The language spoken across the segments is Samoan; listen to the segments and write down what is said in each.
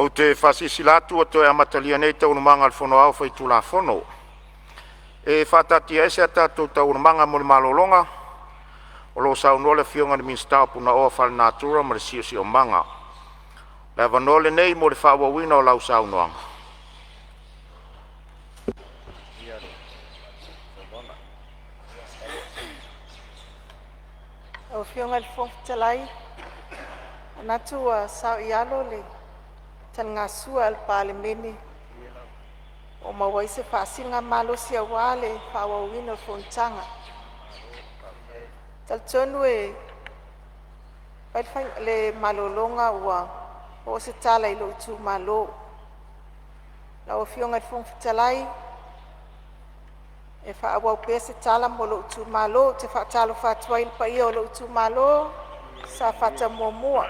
Ou te faasilasila atu ua toe amatalia nei Taualumaga a le Fono Aoao Faitulafono. E faataatiaese a tatou Taualumaga mo le malologa o lo o saunoa le Afioga i le Minisita o Punaoa Faalenatura ma le Siosiomaga. O le avanoa lenei mo le faaauauina o lau saunoaga. Lau Afioga i le Fofoga Fetalai, e manatu ua saoialo le taligasua a le Palemene ua maua ai se faasiligamalosi aua le faaauauina o le fonotaga. E talitonu e fai le malologa ua oo se tala i lou itumalo. Lau Afioga i le Fofoga Fetalai, e faaauau pea se tala mo lou itumalo. Ou te faatalofa atu ai i le paia o lou itumalo Safata 1.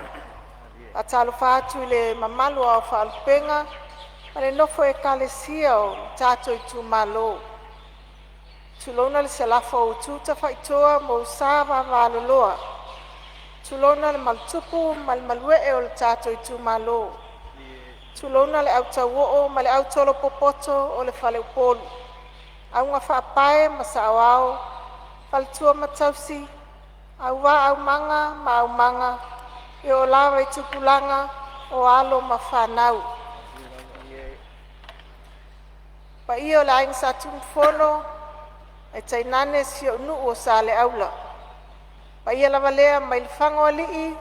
E faatalofa atu i le mamalu o ao faalupega ma le nofo a ekalesia o le tatou itumalo. Tulouna le faafogafoga a itu tafaitoa ma ou sa vavaloloa. Tulouna le malutupu ma le maluee o le tatou itumalo. Tulouna le au tauoo ma le au tolo popoto o le faleupolu, augafaapae ma saoao, faletua ma tausi, auvaa aumaga ma aumaga, e oo lava i tupulaga o alo ma fanau. Paia o le Aiga Satunumafono ae tainane si ou nuu o Saleaula, paia lava lea mai le Fagoalii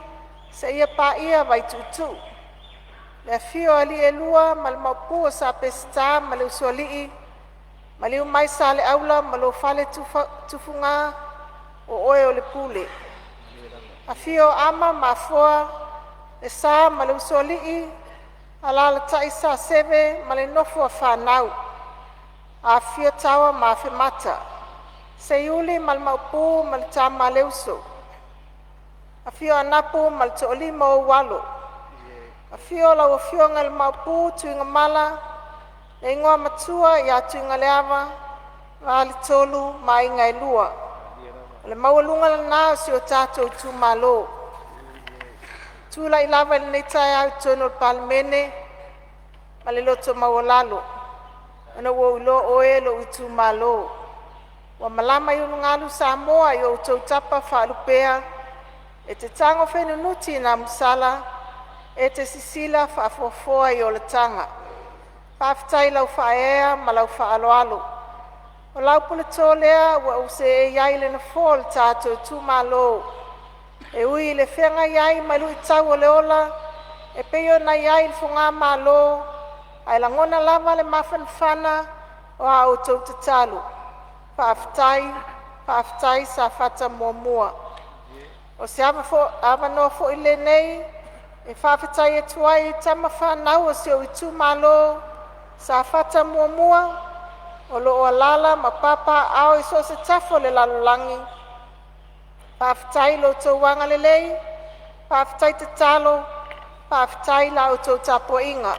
seia paia Vaituutuu. Le afio o alii e lua ma le maopu o Sa Peseta ma le Usoalii, maliu mai Saleaula ma lou fale tufuga, o oe o le Pule. Afio Ama ma Afoa, le Sa ma le Usoalii, alalatai Saseve ma le nofo a fanau, afifio Taua ma Afemata, Seiuli ma le Maopu ma le tama a le uso, afio Anapu ma le toalima o ou alo, afio lau afioga i le Maopu Tuigamala, le igoamatua ia Tuigaleava, Faletolu ma aiga e lua. O le maualuga lena o si o tatou itumalo. Tulai lava i lenei taeao i totonu o le Palemene ma le loto maualalo ona ua ou iloa o oe e lou itumalo ua malama i ulugalu Samoa i o outou tapa faalupea, e te tago fenunuti i namusala, e te sisila faafoafoa i olataga. Faafetai i lau faaeaea ma lau faaaloalo. O lau puleto lea ua ou seei ai i le nofoa o le tatou itumalo. E ui i le feagai ai ma luitau o le ola e pei ona i ai le fogamalo, ae lagona lava le mafanafana o a outou tatalo. Faafetai, faafetai Safata 1. O se avanoa foi lenei e faafetai atu ai i tama fanau a si ou itumalo Safata 1 o lo o alaala ma papaaao i so o se tafa o le lalolagi, faafetai i lo outou agalelei, faafetai tatalo, faafetai i la outou tapuaiga.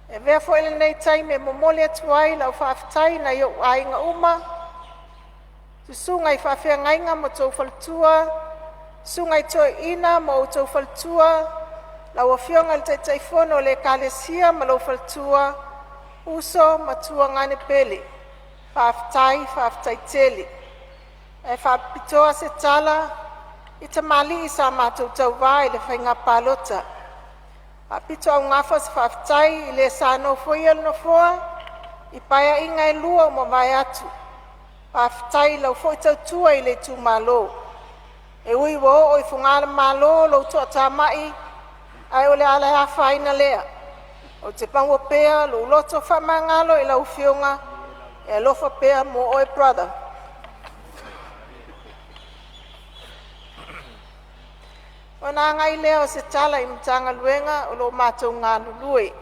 E avea foi lenei taimi e momoli atu ai lau faafetai i nai ou aiga uma, susuga i faafeagaiga ma outou faletua, susuga i toeaiina ma outou faletua, lau afioga i le taitaifono o le ekalesia ma lou faletua, uso ma tuagane pele, faafetai, faafetai tele. Ae faapitoa se tala i tamalii sa matou tauva i le faiga palota. Faapitoaugafa se faafetai i le sa nofoia le nofoa i paeaiga e lua ua mavae atu. Faafetai i lau foi tautua i le itumalo. E ui ua oo i fogalemalo lou toatamai, ae o le a le afaina lea. Ou te maua pea lou loto faamagalo i lau Afioga e alofa pea mo oe brother. Ona agai lea o se tala i Matagaluega o lo o matou galulue.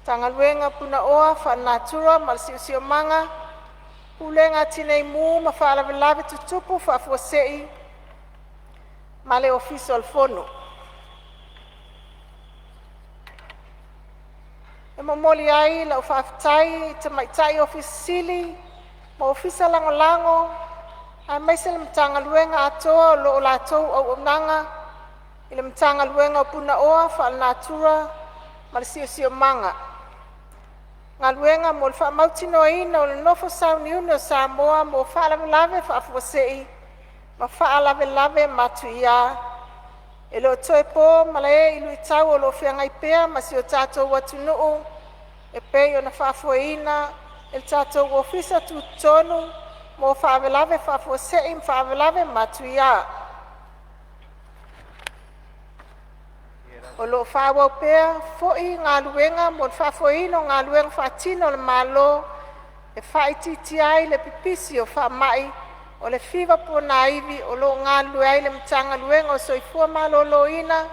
Matagaluega o Punaoa Faalenatura ma le Siosiomaga, Pulega a Tinei Mu ma Faalavelave Tutupu Faafuasei ma le Ofisa o le Fono. E momoli ai lau faafetai i tamaitai Ofisa Sili ma Ofisa Lagolago aemaise le Matagaluega atoa o lo o latou auaunaga i le Matagaluega o Punaoa Faalenatura ma le Siosiomaga. Galuega mo le Faamautinoaina o le Nofo Sauniuni o Samoa mo Faalavelave Faafuasei ma Faalavelave Matuia. E le o toe po malae i luitau o lo o feagai pea ma si o tatou atunuu e pei ona faafoeina e le tatou Ofisa Tutotonu mo Faalavelave Faafuasei ma Faalavelave Matuia. O lo o faaauau pea foi galuega mo le faafoeina o galuega faatino a le Malo e faaitiitia ai le pipisi o faamai o le fiva ponaivi, o lo o galulue ai le Matagaluega o le Soifua Maloloina,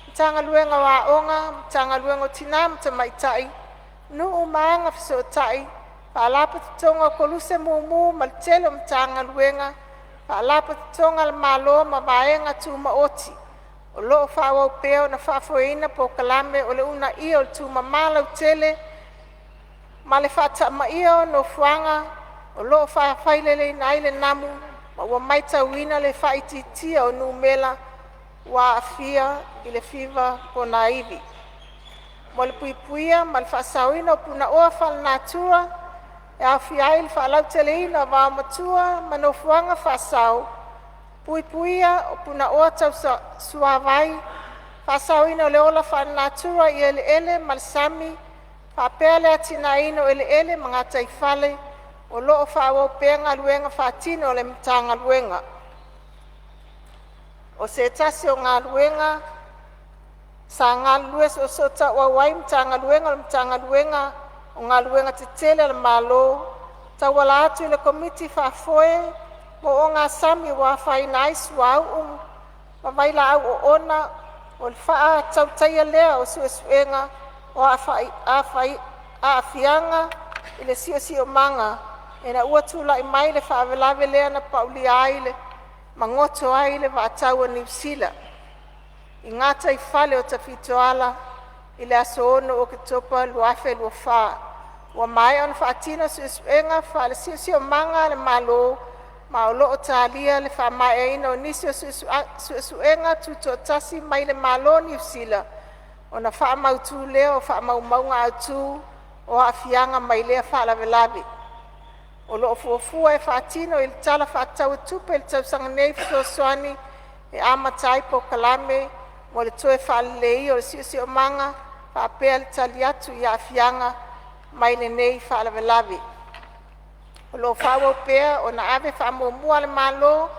Matagaluega o Aoga, Matagaluega o Tinā ma Tamaitai, Nuu ma Agafesootai, Faalapotopotoga o Koluse Mumu ma le tele o Matagaluega, Faalapotopotoga a le Malo ma Vaega Tumaoti. O lo o faaauau pea ona faafoeina polokalame o le uunaia o le tumama lautele ma le faatamaia o nofoaga o lo o faafaileleina ai le namu, ma ua matauina le faaitiitia o numera ua aafia i le fiva ponaivi. Mo le puipuia ma le faasaoina o punaoa faalenatura e aofia ai le faalauteleina o vaomatua ma nofoaga faasao, puipuia o punaoa tau suavai, faasaoina o le ola faalenatura i eleele ma le sami, faapea le atinaeina o eleele ma gataifale. O lo o faaauau pea galuega faatino a le Matagaluega. O se tasi o galuega sa galulue soosootauau ai Matagaluega o le Matagaluega o Galuega Tetele a le Malo tauala atu i le Komiti Faafoe mo Ogasami ua afaina ai suauu ma vailaau oona, o le faatautaia lea o suesuega o aafiaga o le siosiomaga ina ua tulai mai le faalavelave lea na paulia ai ma goto ai le Vaa Taua Niu Sila i gataifale o Tafitoala i le aso 6 Oketopa 2024. Ua maea ona faatino suesuega faale-siosiomaga a le Malo ma o lo o talia le faamaeaina o nisi o suesuega tutoatasi mai le Malo o Niu Sila ona faamautu lea o faamaumauga autu o aafiaga mai lea faalavelave. O lo o fuafua e faatino i le Tala Faatatau o Tupe i le tausaga nei fesoasoani e amata ai polokalame mo le toe faaleleia o le siosiomaga faapea le tali atu i aafiaga mai lenei faalavelave. O lo o faaauau pea ona ave faamuamua a le Malo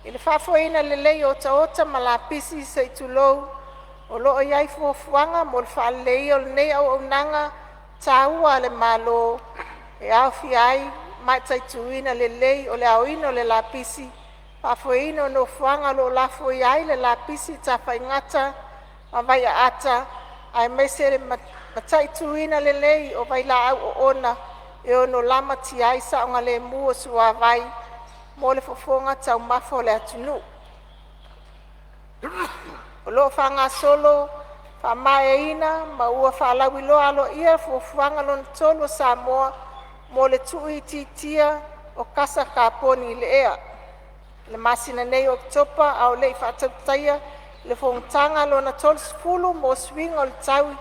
i le faafoeina lelei o otaota ma lapisi sei tulou. O lo o i ai fuafuaga mo le faaleleia o lenei auaunaga taua a le Malo e aofia ai le mataituina lelei o le aoina o le lapisi, faafoeina o nofoaga o lo o lafoia ai le lapisi tafaigata ma vaiaata, aemaise le mataituina lelei o vailaau oona e ono lamatia ai saogalemu o suavai mo le fofoga taumafa o le atunuu. O lo o faagasolo faamaeaina ma ua faalauiloa aloaia Fuafuaga Lona Tolu a Samoa mo le Tuuitiitia o Kasa Kaponi i le Ea i le masina nei o Oketopa, a o le i faatautaia le Fonotaga Lona 30 mo Suiga o le Tau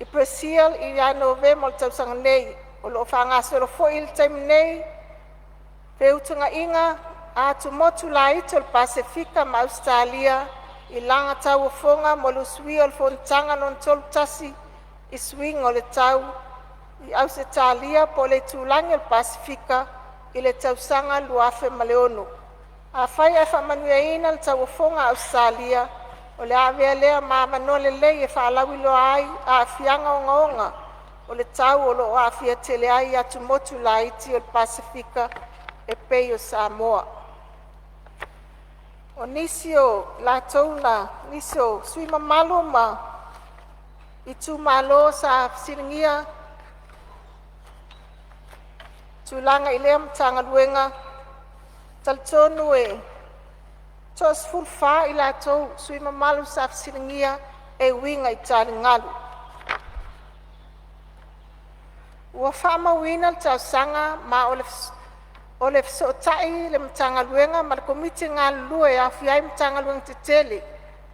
i Brazil ia Novema o le tausaga nei. O lo o faagasolo foi i le taimi nei feutagaiga a atumotu laiti o le Pasefika ma Ausetalia i lana tauofoga mo le usuia o le Fonotaga Lona 31 i Suiga o le Tau i Ausetalia po o le itulagi o le Pasefika i le tausaga 2006. Afai ae faamanuiaina le tauofoga a Ausetalia, o le a avea lea ma avanoa lelei e faalauiloa ai aafiaga ogaoga o le tau o lo o aafia tele ai atumotu laiti o le Pasefika e pei o Samoa. O nisi o latou na nisi o sui usufono mamalu ma itumalo sa fesiligia tulaga i lea Matagaluega. E talitonu e toa-14 i latou sui usufono mamalu sa fesiligia e uiga i taligalu. Ua faamauina le talosaga ma o le fesootai le Matagaluega ma le Komiti galulue e aofia ai Matagaluega tetele.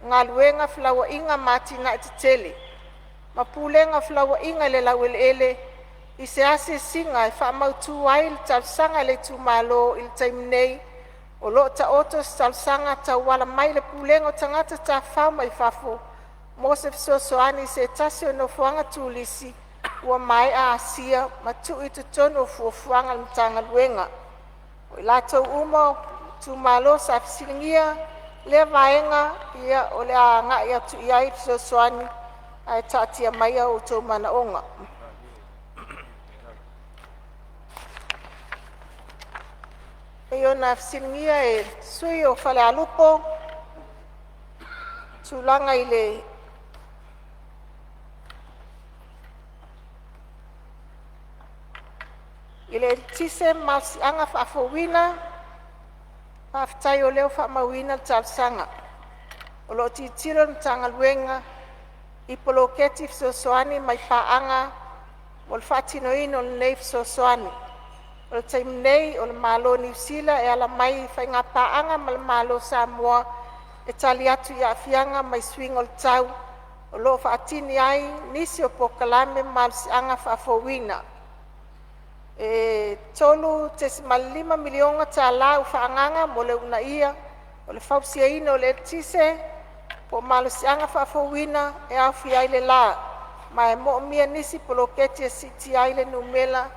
Galuega, Felauaiga ma Atinae Eseese ma Pulega o Felauaiga i le Laueleele i se asiasiga e faamautu ai le talosaga a le itumalo. I le taimi nei o lo o taoto se talosaga tauala mai i le Pulega o Tagata Tafafao mai Fafo mo se fesoasoani i se tasi o nofoaga turisi ua maea asia ma tuu i totonu o fuafuaga a le Matagaluega. O i latou uma o itumalo sa fesiligia lea vaega o le a agai atu i ai le fesoasoani ae taatia mai outou manaoga. E pei ona fesiligia e le sui usufono o Falealupo le tulaga i le eletise ma malosiaga faafouina. Faafetai o lea ua faamauina le talosaga. O lo o tilotilo le Matagaluega i poloketi fesoasoani mai paaga mo le faatinoina o lenei fesoasoani. O le taimi nei o le Malo o Niu Sila e ala mai i faigapaaga ma le Malo o Samoa e tali atu i aafiaga mai suiga o le tau o lo o faatino ai nisi o polokalame malosiaga faafouina. E $3.5 miliona tala ua faaagaga mo le uunaia o le fausiaina o le eletise po o malosiaga faafouina e aofia ai le la, ma e moomia nisi poloketi e siitia ai le numera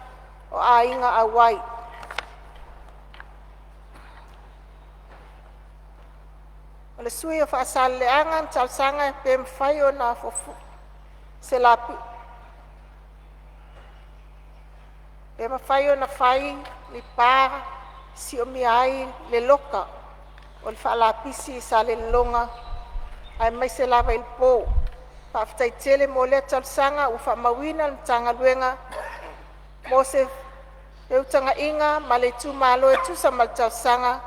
o aiga auai. O le sui usufono mo Faasaleleaga na talosaga pe mafai ona se pe mafai ona fai ni pa e siomia ai le loka o le faalapisi i Salelologa aemaise lava i le po. Faafetai tele mo lea talosaga ua faamauina e le Matagaluega mo se feutagaiga ma le itumalo e tusa ma le talosaga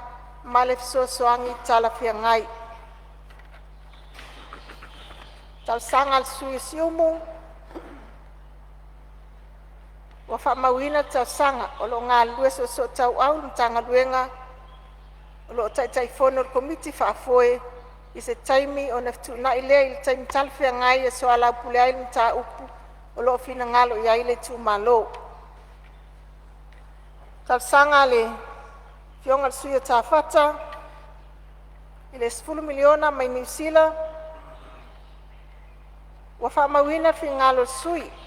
ma le fesoasoani talafeagai. Talosaga a le Sui o Siumu. Ua faamauina le talosaga. O lo o galulue soosootauau le Matagaluega o lo o taitaifono le Komiti Faafoe i se taimi ona fetuunai lea i le taimi talafeagai e soalaupule ai le mataupu o lo o finagalo i ai le itumalo. Talosaga a le Afioga i le sui usufono o Safata i le $10 miliona mai Niu Sila. Ua faamauina le finagalo o le sui usufono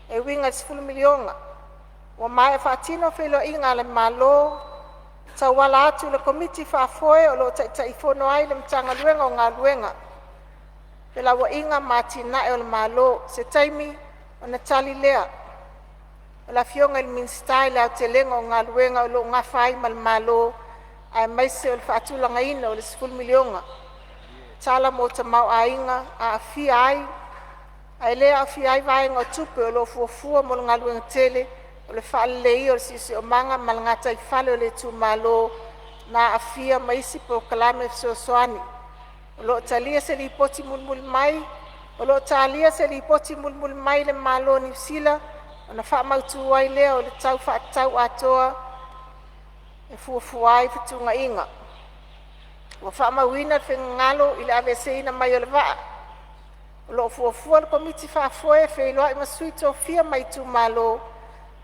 e uiga i le $10 miliona. Ua maea faatino feiloaiga a le Malo e tauala atu i le Komiti Faafoe o lo o taitaifono ai le Matagaluega o Galuega, Felauaiga ma Atinae a le Malo. I se taimi ona tali lea o le Afioga i le Minisita i le aotelega o galuega o lo o nafa ai ma le Malo aemaise o le faatulagaina o le $10 miliona tala mo tamaoaiga aafia ai, ae le aofia ai vaega o tupe o lo o fuafua mo le galuega tele o le faaleleia o le siosiomaga ma le gataifale o le itumalo na aafia ma isi polokalame fesoasoani. O lo o talia se lipoti mulimuli mai le Malo o Niu Sila ona faamautu ai lea o le tala faatatau atoa e fuafua ai fetuunaiga. Ua faamauina le finagalo i le aveeseina mai o le vaa. O lo o fuafua e le Komiti Faafoe e feiloai ma sui tofia mai itumalo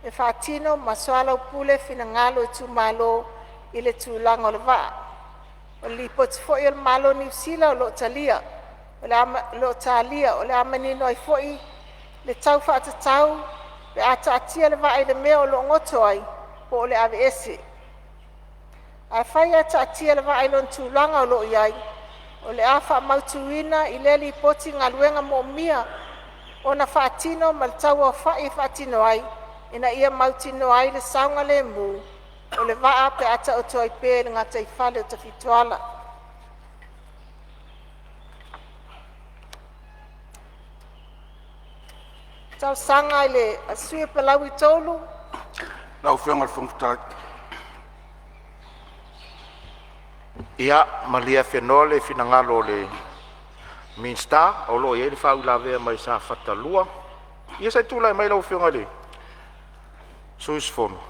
e faatino ma soalaupule finagalo o itumalo i le tulaga o le vaa. O le lipoti foi a le Malo o Niu Sila o lo o talia. O le a manino ai foi le tau faatatau pe a taatia le vaa i le mea o lo o goto ai po o le aveese. Afai ae taatia le vaa i lona tulaga o lo o i ai, o le a faamautuina i lea lipoti galuega moomia ona faatino ma le tauaofai e faatino ai ina ia mautinoa ai le saogalemu o le vaa pe a taoto ai pea i le gataifale o Tafitoala. Talosaga a le Sui o Palauli 3. Lau Afioga i le Fofoga Fetalai. Ia malie afenoa le finagalo o le Minisita o lo o i ai le faauilavea mai Safata 2. Ia se i tulai mai lau Afioga i le sui usufono.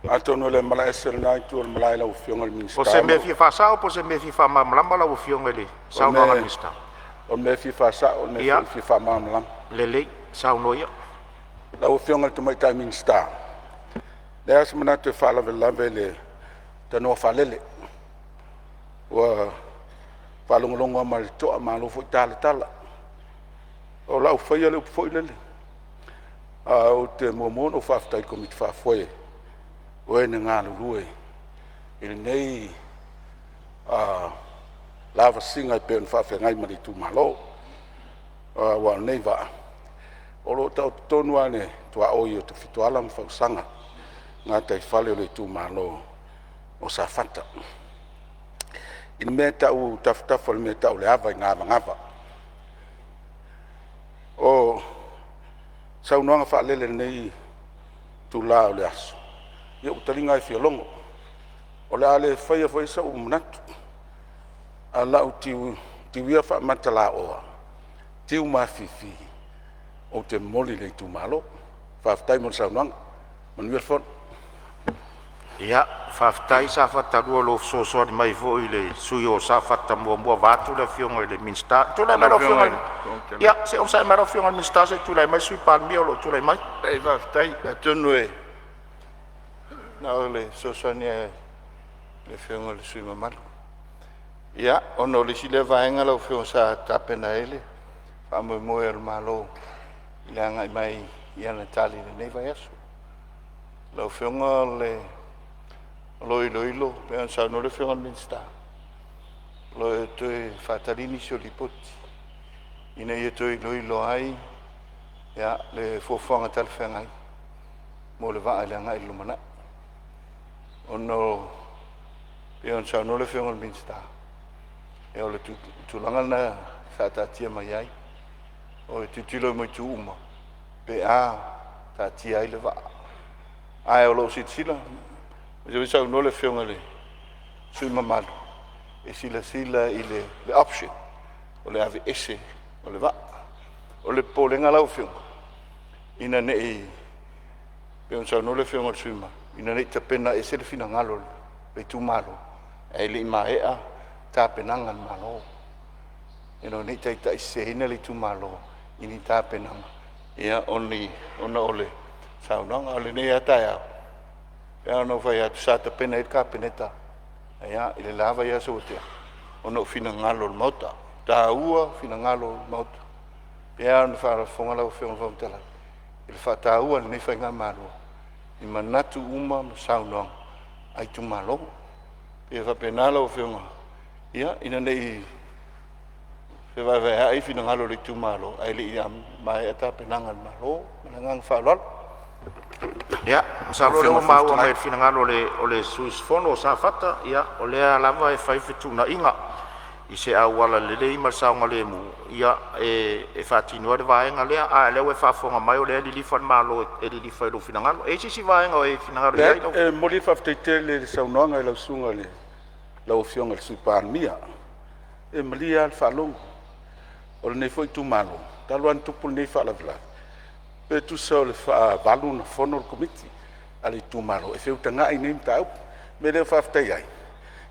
Atonu e le malaese lena itu o le malae lau Afioga i le O Minisita. se mea e fia faasao po o se mea e fia faamalamalama lau Afioga i le saunoaga a le Minisita? O le mea e fia faasao, o le mea foi e fia faamalamalama. Lelei, saunoa ia. Lau Afioga i le Tamaitai Minisita, e leai lava se manatu e faalavelave i le tanoa faalele. Ua faalogologo lava ma le totoa malo foi talatala. O lau faia le upu foi lele, ae ou te muamua ona ou faafetai i le Komiti Faafoe o e na galulue i lenei lavasiga e pei ona faafeagai ma le itumalo. Aua o lenei vaa, o lo o taoto tonu lava i le tuaoi o Tafitoala ma Fausaga gataifale o le itumalo o Safata i le mea e tau i tafatafa o le mea e tau o le ava i gavagava. O saunoaga faalele i lenei itula o le aso, ia ua taliga lava e fialogo. O le a le faia foi sou manatu, ae o lau tiu ia faamatalaoa, tiu mafifi, ou te momoli i le itumalo. Faafetai mo le saunoaga. Manuia le fono. Ia, faafetai Safata 2 i lou fesoasoani mai foi i le sui usufono o Safata 1 vaeatu le Afioga i le Minisita. Tulai mai lau Afioga Afioga i i le le… Fofoga Fetalai. Ia, se i onosai mai lau Afioga i le Minisita se i tulai mai le Sui Palemia o lo o tulai mai. Faafetai. Atonu e na o le fesoasoani lava i le Afioga i le sui usufono mamalu. Ia, ona o le isi lea vaega lau Afioga sa tapena ai le faamoemoe o le Malo i le agai mai i ana tali i lenei vaiaso. Lau Afioga o lo o iloilo pei ona saunoa le Afioga i le Minisita, o lo o toe faatali nisi o Lipoti ina ia toe iloilo ai le fuafuaga talafeagai mo le vaa i le agai i le lumanai. Ona e pei ona saunoa le Afioga i le Minisita, ia o le tulaga lena e faataatia mai ai, o le tilotilo mai itu uma pe a taatia ai le vaa. Ae o lo o silasila, lea foi e saunoa le Afioga i le sui usufono mamalu e silasila i le option o le aveese o le vaa. O le popolega lau Afioga, ina ne i pei ona saunoa le Afioga i le sui usufono mamalu, ina ne i tapena ese le finagalo o le itumalo ae le i maea tapenaga a le Malo, ina ne i taitaiseseina le itumalo i ni tapenaga ona o le saunoaga. A o lenei lava taeao, e pei lava ona ou fai atu sa tapena i ai le Kapeneta i le la vaiaso ua tea ona o finagalo o le Maota. E taua finagalo o le Maota. E pei lava ona faafofoga lau Afioga i le Fofoga Fetalai i le faataua e lenei faigamalo i manatu uma ma saunoaga a itumalo. E pei e faapena lau Afioga, ina ne i fevaevaea'i finagalo o le itumalo ae le i maea tapenaga a le Malo. Ma le agaga faaaloalo. Ia, Lau masalo o lea Afioga i ua le Fofoga maua Fetalai. mai le finagalo o le sui usufono o Safata. Ia, o lea lava e fai fetuunaiga i se auala lelei ma le saogalemu e faatino ai le vaega lea. A o lea ua e faafofoga mai o lea e lilifa le Malo e lilifa i lou finagalo. E i ai se isi vaega o e finagalo i Leai, ai lau? e momoli le faafetai tele i le saunoaga i lau Afioga i le Sui Palemia. E malie lava le faalogo o lenei foi itumalo, talu lava ona tupu lenei faalavelave, pe tusa o le faavalu ona fono le Komiti a le itumalo e feutagai i nei mataupu. O le mea lea e faafetai ai,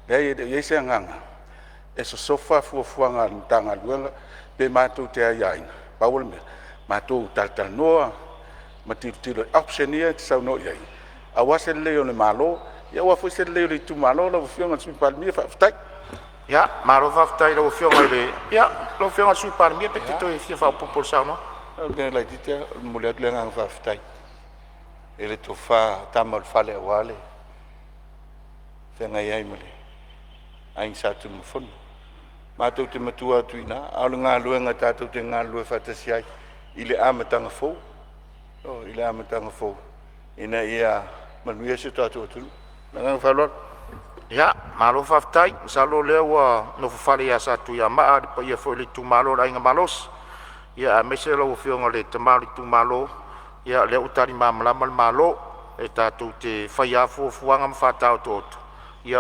leai e le o i ai se agaga e sosofa fuafuaga a le Matagaluega pe matou te aiaina. Pau o le mea, matou talatalanoa ma tilotilo i option ia e te saunoa i ai aua se lelei o le Malo, aua foi se lelei o le itumalo lau Afioga i le Sui Palemia. Faafetai. Ia, malo faafetai i lau Afioga i le… Ia, lau Afioga i le Sui Palemia pe e te toe fia faaopoopo i le saunoaga. Na o le mea laitiiti lava, e momoli atu le agaga faafetai i le Tofa a Tama o le Fale aua le feagai ai ma le Aiga Sa Tunumafono. Matou te matua atu i ina, a o le galuega tatou te galulue faatasi ai i le amataga fou, ioe, i le amataga fou ina ia manuia si o tatou atunuu. Ma le agaga faaaloalo. Ia, malo faafetai. Masalo o lea ua nofofale ia Satuiamaa le paia foi o le itumalo o le Aiga Malosi, ia aemaise lau Afioga i le tama o le itumalo. Ia o lea ua tali malamalama le Malo, e tatou te faia lava fuafuaga ma faataotooto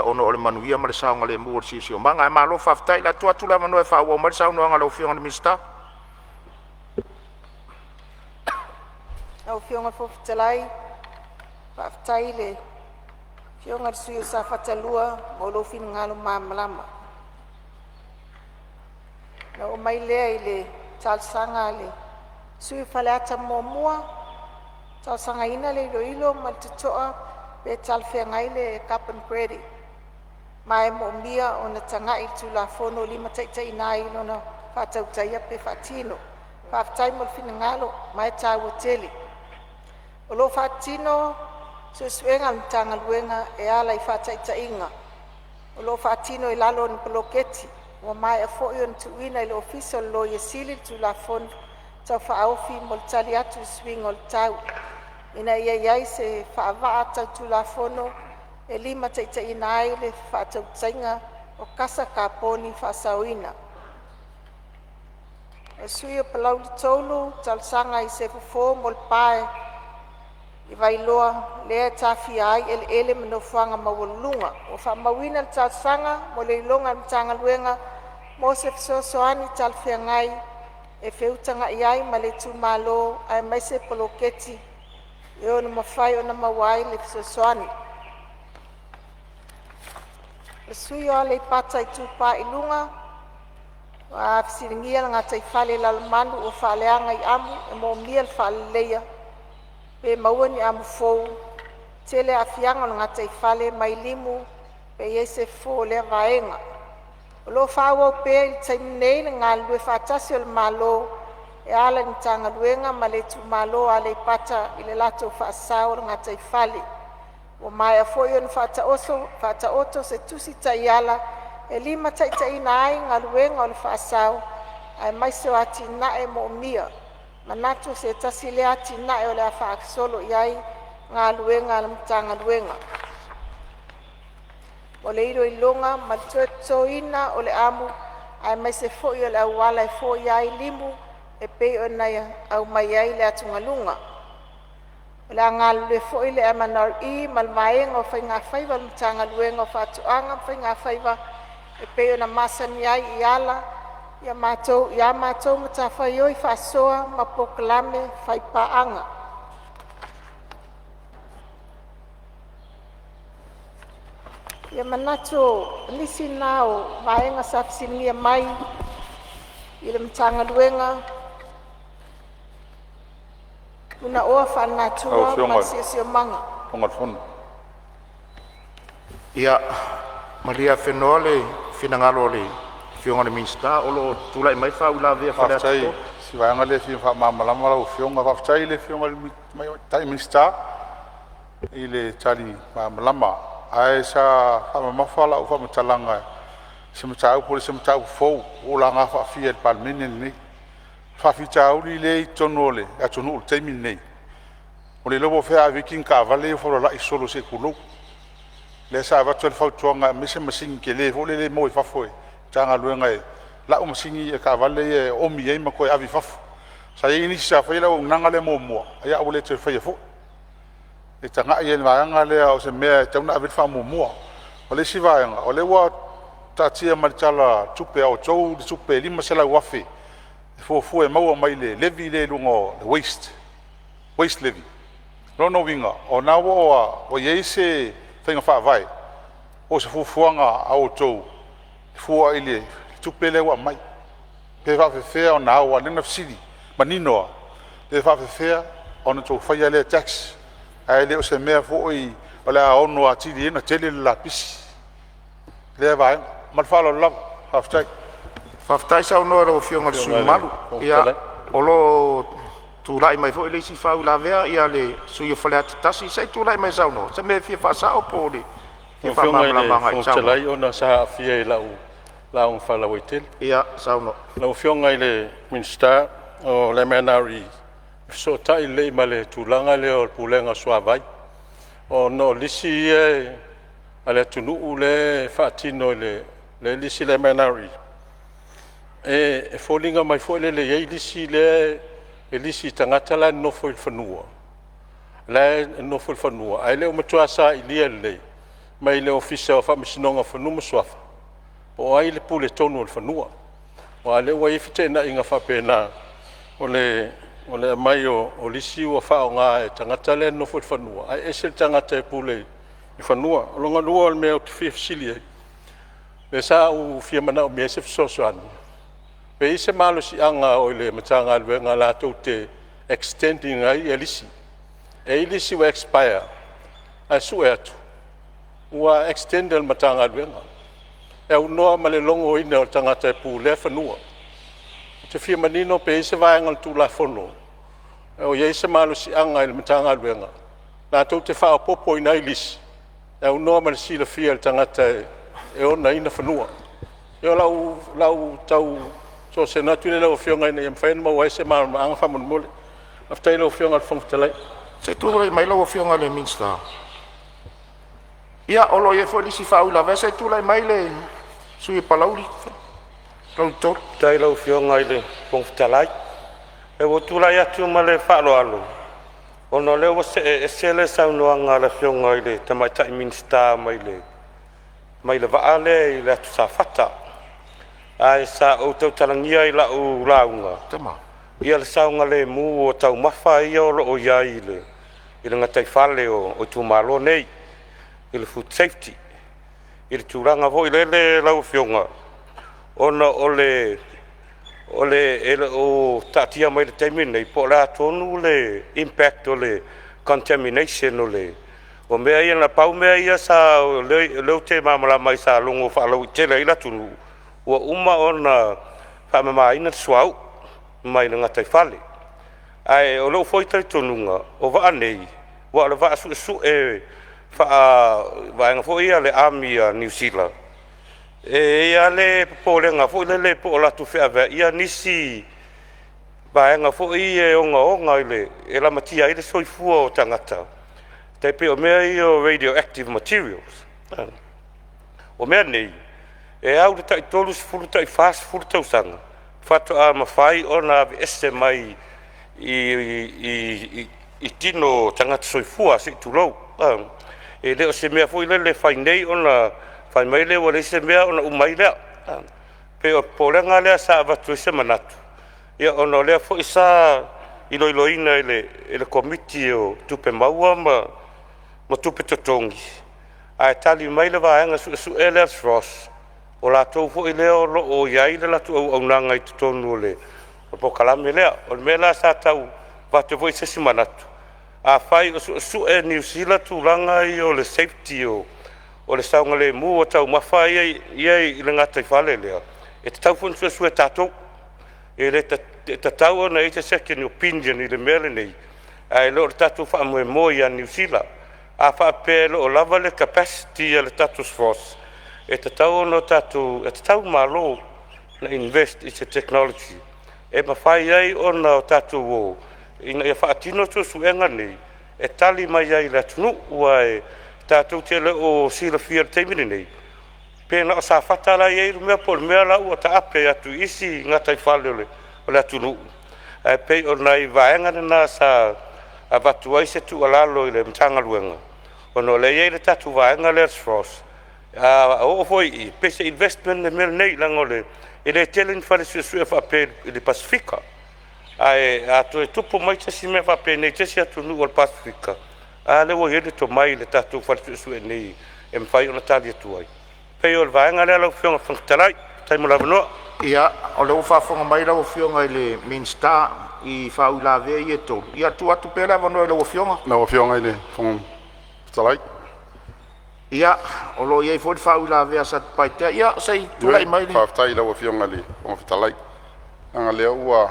ona o le manuia ma le saogalemu o le siosiomaga. Ae malo faafetai. O le a tuu atu le avanoa e faaauau mai ai le saunoaga a lau Afioga i le Minisita. Lau Afioga i le Fofoga Fetalai, faafetai i le Afioga i le sui usufono mo Safata 2 mo lou finagalo malamalama. Ona oo mai lea i le talosaga a le sui usufono mo Faleata 1, e talosagaina le iloilo ma le totoa pe talafeagai le carbon credit, ma e moomia ona tagai i le Tulafono e limataitaiina ai lona faatautaia pe faatino. Faafetai mo le finagalo ma e taua tele. O lo o faatino suesuega a le Matagaluega e ala i faataitaiga o lo o faatino i lalo o ni poloketi. Ua maea foi ona tuuina i le Ofisa o le Loia Sili le Tulafono Tau Faaofi mo le Tali atu i le Suiga o le Tau, ina ia i ai se faavaa tau Tulafono e limataitaiina ai le faatautaiga o kasa kaponi faasaoina. O le sui usufono mo Palauli 3 e talosaga i se fofo mo le pa i Vailoa lea e taafia ai eleele ma nofoaga maualuluga. Ua faamauina le talosaga mo le iloiloga a le Matagaluega mo se fesoasoani talafeagai e feutagai ai ma le itumalo aemaise poloketi e ono mafai ona maua ai se fesoasoani. O le sui usufono mo Aleipata Itupa i Luga, ua fesiligia le gataifale i Lalomanu ua faaleaga i amu e moomia le faaleleia pe maua ni amu fou. Tele aafiaga o le gataifale mai limu pe i ai se fofo o lea vaega. O lo o faaauau pea i le taimi nei le galulue faatasi o le Malo e ala i Matagaluega ma le itumalo o Aleipata i le latou faasao o le gataifale. Ua maea foi ona faataoto se tusi taiala e limataitaiina ai galuega o le faasao aemaise o atinae moomia. Manatu o se tasi lea atinae o le a faagasolo i ai galuega a le Matagaluega mo le iloiloga ma le toe totoina o le amu aemaise foi o le auala e foia ai limu e pei ona aumai ai le atugaluga. O le a galulue foi le MNRE ma le Vaega o Faigafaiva a le Matagaluega o Faatoaga ma Faigafaiva e pei ona masani ai e ala i a matou matafaioi faasoa ma polokalame faipaaga. Ia manatu o nisi na o vaega sa fesiligia mai i le Matagaluega Punaoa Faalenatura ma le Lau Siosiomaga. Afioga i le Ia malie afenoa le finagalo o le Afioga i le Minisita o lo o tulai mai le faauilavea a Faleata Faafetai, 3. o si vaega lea e fia faamalamalama lau Afioga. Faafetai i le Afioga i le Tamaitai Minisita i le tali malamalama, ae sa faamamafa lau faamatalaga i se mataupu e le o se mataupu fou ua ou laga faafia i le Palemene lenei. O faafitauli lea e i totonu o le atunuu i le taimi lenei, ua le iloa po o fea a ave ai tini taavale ia ua faulalai solo se i tulou. Lea sa avatu ai le fautuaga e aumai se masini tele foi lele e maua i fafo e le Matagaluega e lau masini taavale ia e oomi ai ma toe ave i fafo. Sa i ai nisi sa faia le auaunaga lea muamua ae ua le toe faia foi. E tagai i ai i le vaega lea o se mea e tatau ona ave i ai le faamuamua. O le isi vaega, o lea ua taatia mai i le Tala o le Tupe a outou le tupe e $500,000 e fuafua e maua mai le levy lea i luga o le waste levy. O lona uiga o lena ua i ai se faiga faavae po o se fuafuaga a outou e fua i le tupe lea ua aumai, pe faapefea ona ao. Aua o lea na fesili manino lava, pe faapefea ona outou faia lea tax, ae le o se mea foi o le a ono atili ai ona tele le lapisi i lea vaega. Ma le faaaloalo lava. Faafetai. Faafetai saunoa i lau Afioga i le sui usufono mamalu. Ia, o lo o tulai mai foi le isi faauilavea, le sui usufono mo Faleata 1. Se i tulai mai e saunoa i se mea e fia faasao po o le fia Lau Afioga i le faamalamalama agai i le Fofoga saunoaga. Fetalai ona sa aafia i lau lauga faalauaitele. Ia saunoa. Lau Afioga i le Minisita o le MNRE, e fesootai lelei ma le tulaga lea o le Pulega o le Suavai, ona o lisi ia a le atunuu lea e faatino lea e lisi e le MNRE, e foliga mai foi lele e i ai lisi lea e lisi i tagata la e nonofo i fanua ae le o matua sailia lelei mai le Ofisa o Faamasinoga o Fanua ma Suafa po o ai le pule tonu i le fanua. Aua o lea ua i ai feteenaiga faapena o le aumai o lisi ua faaaoga e tagata la e nonofo i le fanua ae ese le tagata e pule i fanua. O lona lua o le mea ou te fia fesili ai, lea sa ou fia manaomia ai se fesoasoani, pe i ai se malosiaga o i le Matagaluega latou te extend ina ai lisi. E i ai lisi ua expire ae sue atu ua extend e le Matagaluega e aunoa ma le logoina o le tagata e pulea fanua. Ou te fia manino pe i ai se vaega o le Tulafono o i ai se malosiaga i le Matagaluega latou te faaopoopoina ai lisi e aunoa ma le silafia e le tagata e ona ina fanua. Ia o lau tau soso atu lea i lau Afioga ina ia mafai ona maua ai se malamalamaaga faamolemole. Faafetai i lau Afioga i le Fofoga Fetalai. Se i tulai mai lau Afioga i le Minisita. Ia, o lo o i ai foi nisi faauilavea. Se i tulai mai le sui usufono mo Palauli 3. Faafetai i lau Afioga i le Fofoga Fetalai. Ua ou tulai atu ma le faaaloalo ona o lea ua see ese le saunoaga a le Afioga i le Tamaitai Minisita mai le vaa lea i le atu Safata. Ae sa ou tautalagia i lau lauga le saogalemu o taumafa ia o lo o i ai i le gataifale o itumalo nei i le food safety. I le tulaga foi lele lau Afioga, ona o le e le o taatia mai i le taimi lenei po o le a tonu le impact o le contamination o mea ia. Na pau mea ia sa o lea ou te malamalama ai sa logo faalauaitele ai le atunuu, ua uma ona faamamaina le suauu mai le gataifale. Ae o lou foi talitonuga, o vaa nei aua o le vaa suesue faavaega foi ia a le army a Niu Sila, e i ai lava le popolega foi lele po o latou feaveaia nisi vaega foi ia e ogaoga e lamatia ai le soifua o tagata, e tai pei o mea ia o radioactive materials. O mea nei, e au i le tai 30 i le tai 40 tausaga faatoa mafai ona aveese mai i tino o tagata soifua, se i tulou. E le o se mea foi lele e fai nei ona fai mai lea ua leai se mea ona uma ai lea. E pei o le popolega lea sa avatu ai se manatu, ia ona o lea foi sa iloiloina e le Komiti o Tupe Maua ma Tupe Totogi, ae tali mai le vaega suesue lea a le SROS, o latou foi lea o lo o i ai le latou auaunaga i totonu o le polokalame lea. O le mea la sa tau avatu ai foi se isi manatu, afai o suesue e Niu Sila tulaga ia o le safety o le saogalemu o taumafa ia e i le gataifale lea, e tatau foi ona suesue e tatou. E le tatau ona i ai se second opinion i le mea lenei, ae le o le tatou faamoemoe ia Niu Sila. A faapea e le o lava le capacity a le tatou SROS, e tatau ona tatou, e tatau i le Malo ona invest i se technology e mafai ai ona tatou o ina ia faatino suesuega nei e tali mai ai i le atunuu. Aua e tatou te le o silafia i le taimi lenei pe na o Safata la e i ai le mea po o le mea la ua taape atu i isi gataifale o le atunuu. Ae pei o nai vaega na sa avatu ai se tuualalo i le Matagaluega, ona o lea e i ai le tatou vaega lea o le SROS, a oo foi i i, pei se investment le mea lenei, leaga e le tele ni fale suesue faapea i le Pasefika. Ae a toe tupu mai se isi mea faapenei i se isi atunuu o le Pasefika, a lea ua i ai le tomai i le tatou fale suesue nei e mafai ona tali atu ai. E pei o le vaega lea lau Afioga i le Fofoga Fetalai. Faafetai mo le avanoa. Ia, o lea ua faafofoga mai lau Afioga i le Minisita i faauilavea ia e tolu, ia tuu atu pea le avanoa i lau Afioga. Lau Afioga i le Fofoga Fetalai. Ia, o lo o i ai foi le faauilavea a Satupaitea. Ia se i tulai mai le… Faafetai i lau Afioga i le Fofoga Fetalai, leaga o lea ua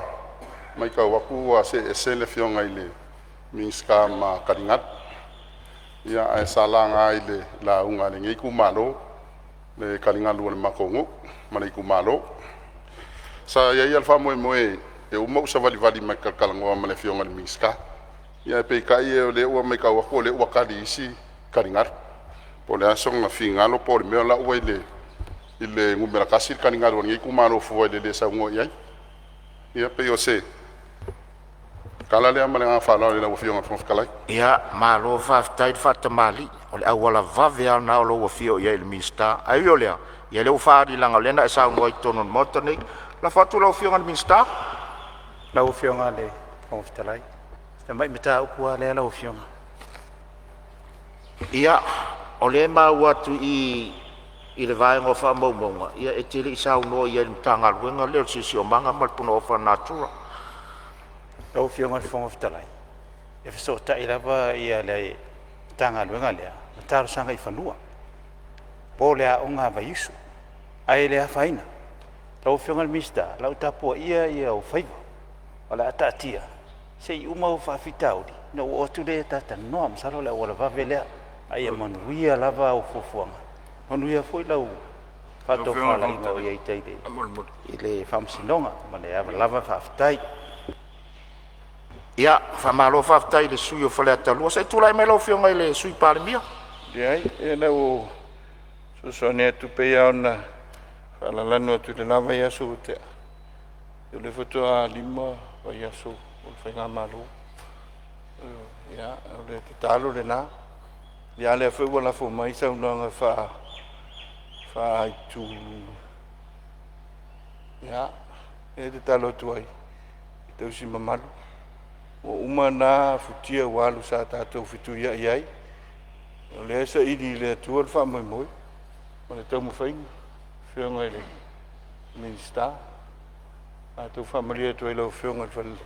matau atu ua see ese le Afioga i le Minisita ma taligalu. Ia, ae sa laga i le lauga a lenei itumalo le taligalu o le matou nuu ma le itumalo. Sa i ai lava le faamoemoe e uma ou savalivali mai e talatalanoa ma le Afioga i le Minisita, ae peitai o lea ua matau atu o lea ua tali i isi taligalu. Po o le a sona finagalo po o le mea o la ua i le numera 1 le taligalu o lenei itumalo fua i le le saunoa i ai. Ia pei o se tala lea ma le agaga faaaloalo i lau Afioga i le Fofoga Fetalai. Ia, malo faafetai le faatamalii, o le auala vave lava lena o lou afio i ai i le Minisita. Ae ui o lea, ia o lea ua faaali leaga o lea na e saunoa i totonu o le Maota lenei. Lafo atu i lau Afioga i le Minisita. Lau Afioga i le Fofoga Fetalai, si tamai mataupu lava lea lau Afioga. Ia, O lea e maua atu i i le vaega o faamaumauga, e te le i saunoa i ai i le Matagaluega lea o le Siosiomaga ma le Punaoa Faalenatura. Lau Afioga i le Fofoga Fetalai, e fesootai lava le Matagaluega lea ma talosaga i fanua po o le aoga a Vaiusu, ae le afaina. Lau Afioga i le Minisita, o le a ou tapuaia ou faiva, o le a taatia se i uma ou faafitauli ona ou oo atu lea ta talanoa. Masalo o le auala vave lea, ae ia manuia lava au fuafuaga, manuia foi lau faatofalaiga o i ai i tai i le Faamasinoga. Ma le ava lava faafetai. Ia, faamalo faafetai i le sui usufono mo Faleata 4. Se i tulai mai lau Afioga i le Sui Palemia. Leai, na ou fesoasoani atu pei lava ona faalalanu atu i lena vaiaso ua tea, o lea faatoa 5 vaiaso o le faigamalo. Ia, o le tatalo lena. A o lea foi ua lafo mai saunoaga faa-Itu, ia, e tatalo atu ai i tausi mamalu, ua uma na futia ua alu sa tatou fetuiai ai, o lea e saili i le Atua le faamoemoe ma le taumafaiga, Afioga i le Minisita. Matou te faamalie atu ai i lau Afioga i le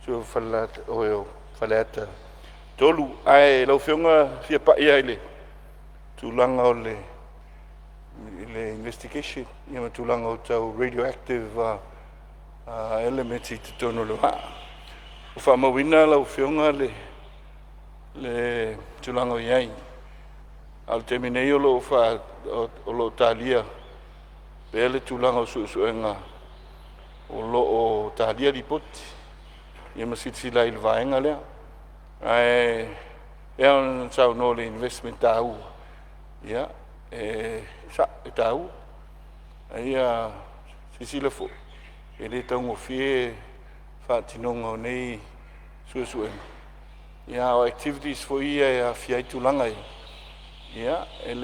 sui usufono o Faleata 3. Ae lau Afioga e fia pai lava i le tulaga o le investigation ma tulaga tau radioactive elements i totonu o le vaa. Ua faamauina lau Afioga le tulaga o i ai, a o le taimi nei o lo o talia pea le tulaga o suesuega o lo o talia lipoti ma silasila i le vaega lea. Ae pei lava ona saunoa i le investment taua, ia, e sao, e taua. A ia silasila foi, e le taugofie le faatinoga o nei suesuega, a o activities foi ia e aafia ai tulaga ia, e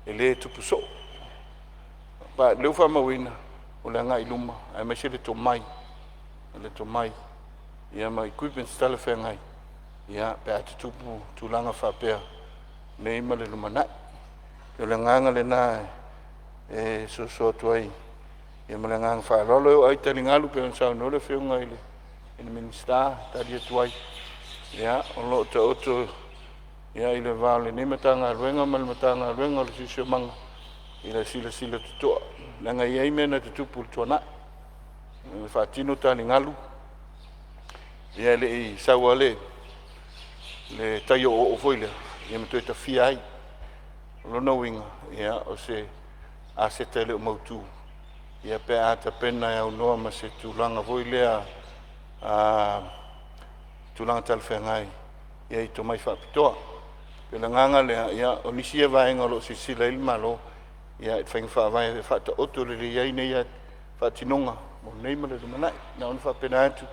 le tupu soo. Ma o lea ua faamauina mo le agai i luma aemaise le tomai ma equipments talafeagai pe a tutupu tulaga faapea nei ma le lumanai. O le agaga lena e soso atu ai ma le agaga faaaloalo. E oo lava i taligalu pei ona saunoa le Afioga i le Minisita e tali atu ai, ia, o lo o taoto i le va o lenei Matagaluega ma le Matagaluega o le Siosiomaga i le silasila totoa, leaga e i ai mea na tutupu i le tuanai, e faatino taligalu, e le i sau lava le tai o'oo'o foi lea ma toe tafia ai. O lona uiga, o se aseta e le o mautu pe a tapena e aunoa ma se tulaga foi lea tulaga talafeagai i tomai faapitoa. E pei o le agaga lea, o nisi ia vaega o lo o silasila i ai le Malo i faiga faavae e faataoto lelei ai nei faatinoga mo nei ma le lumanai. Na ona faapena atu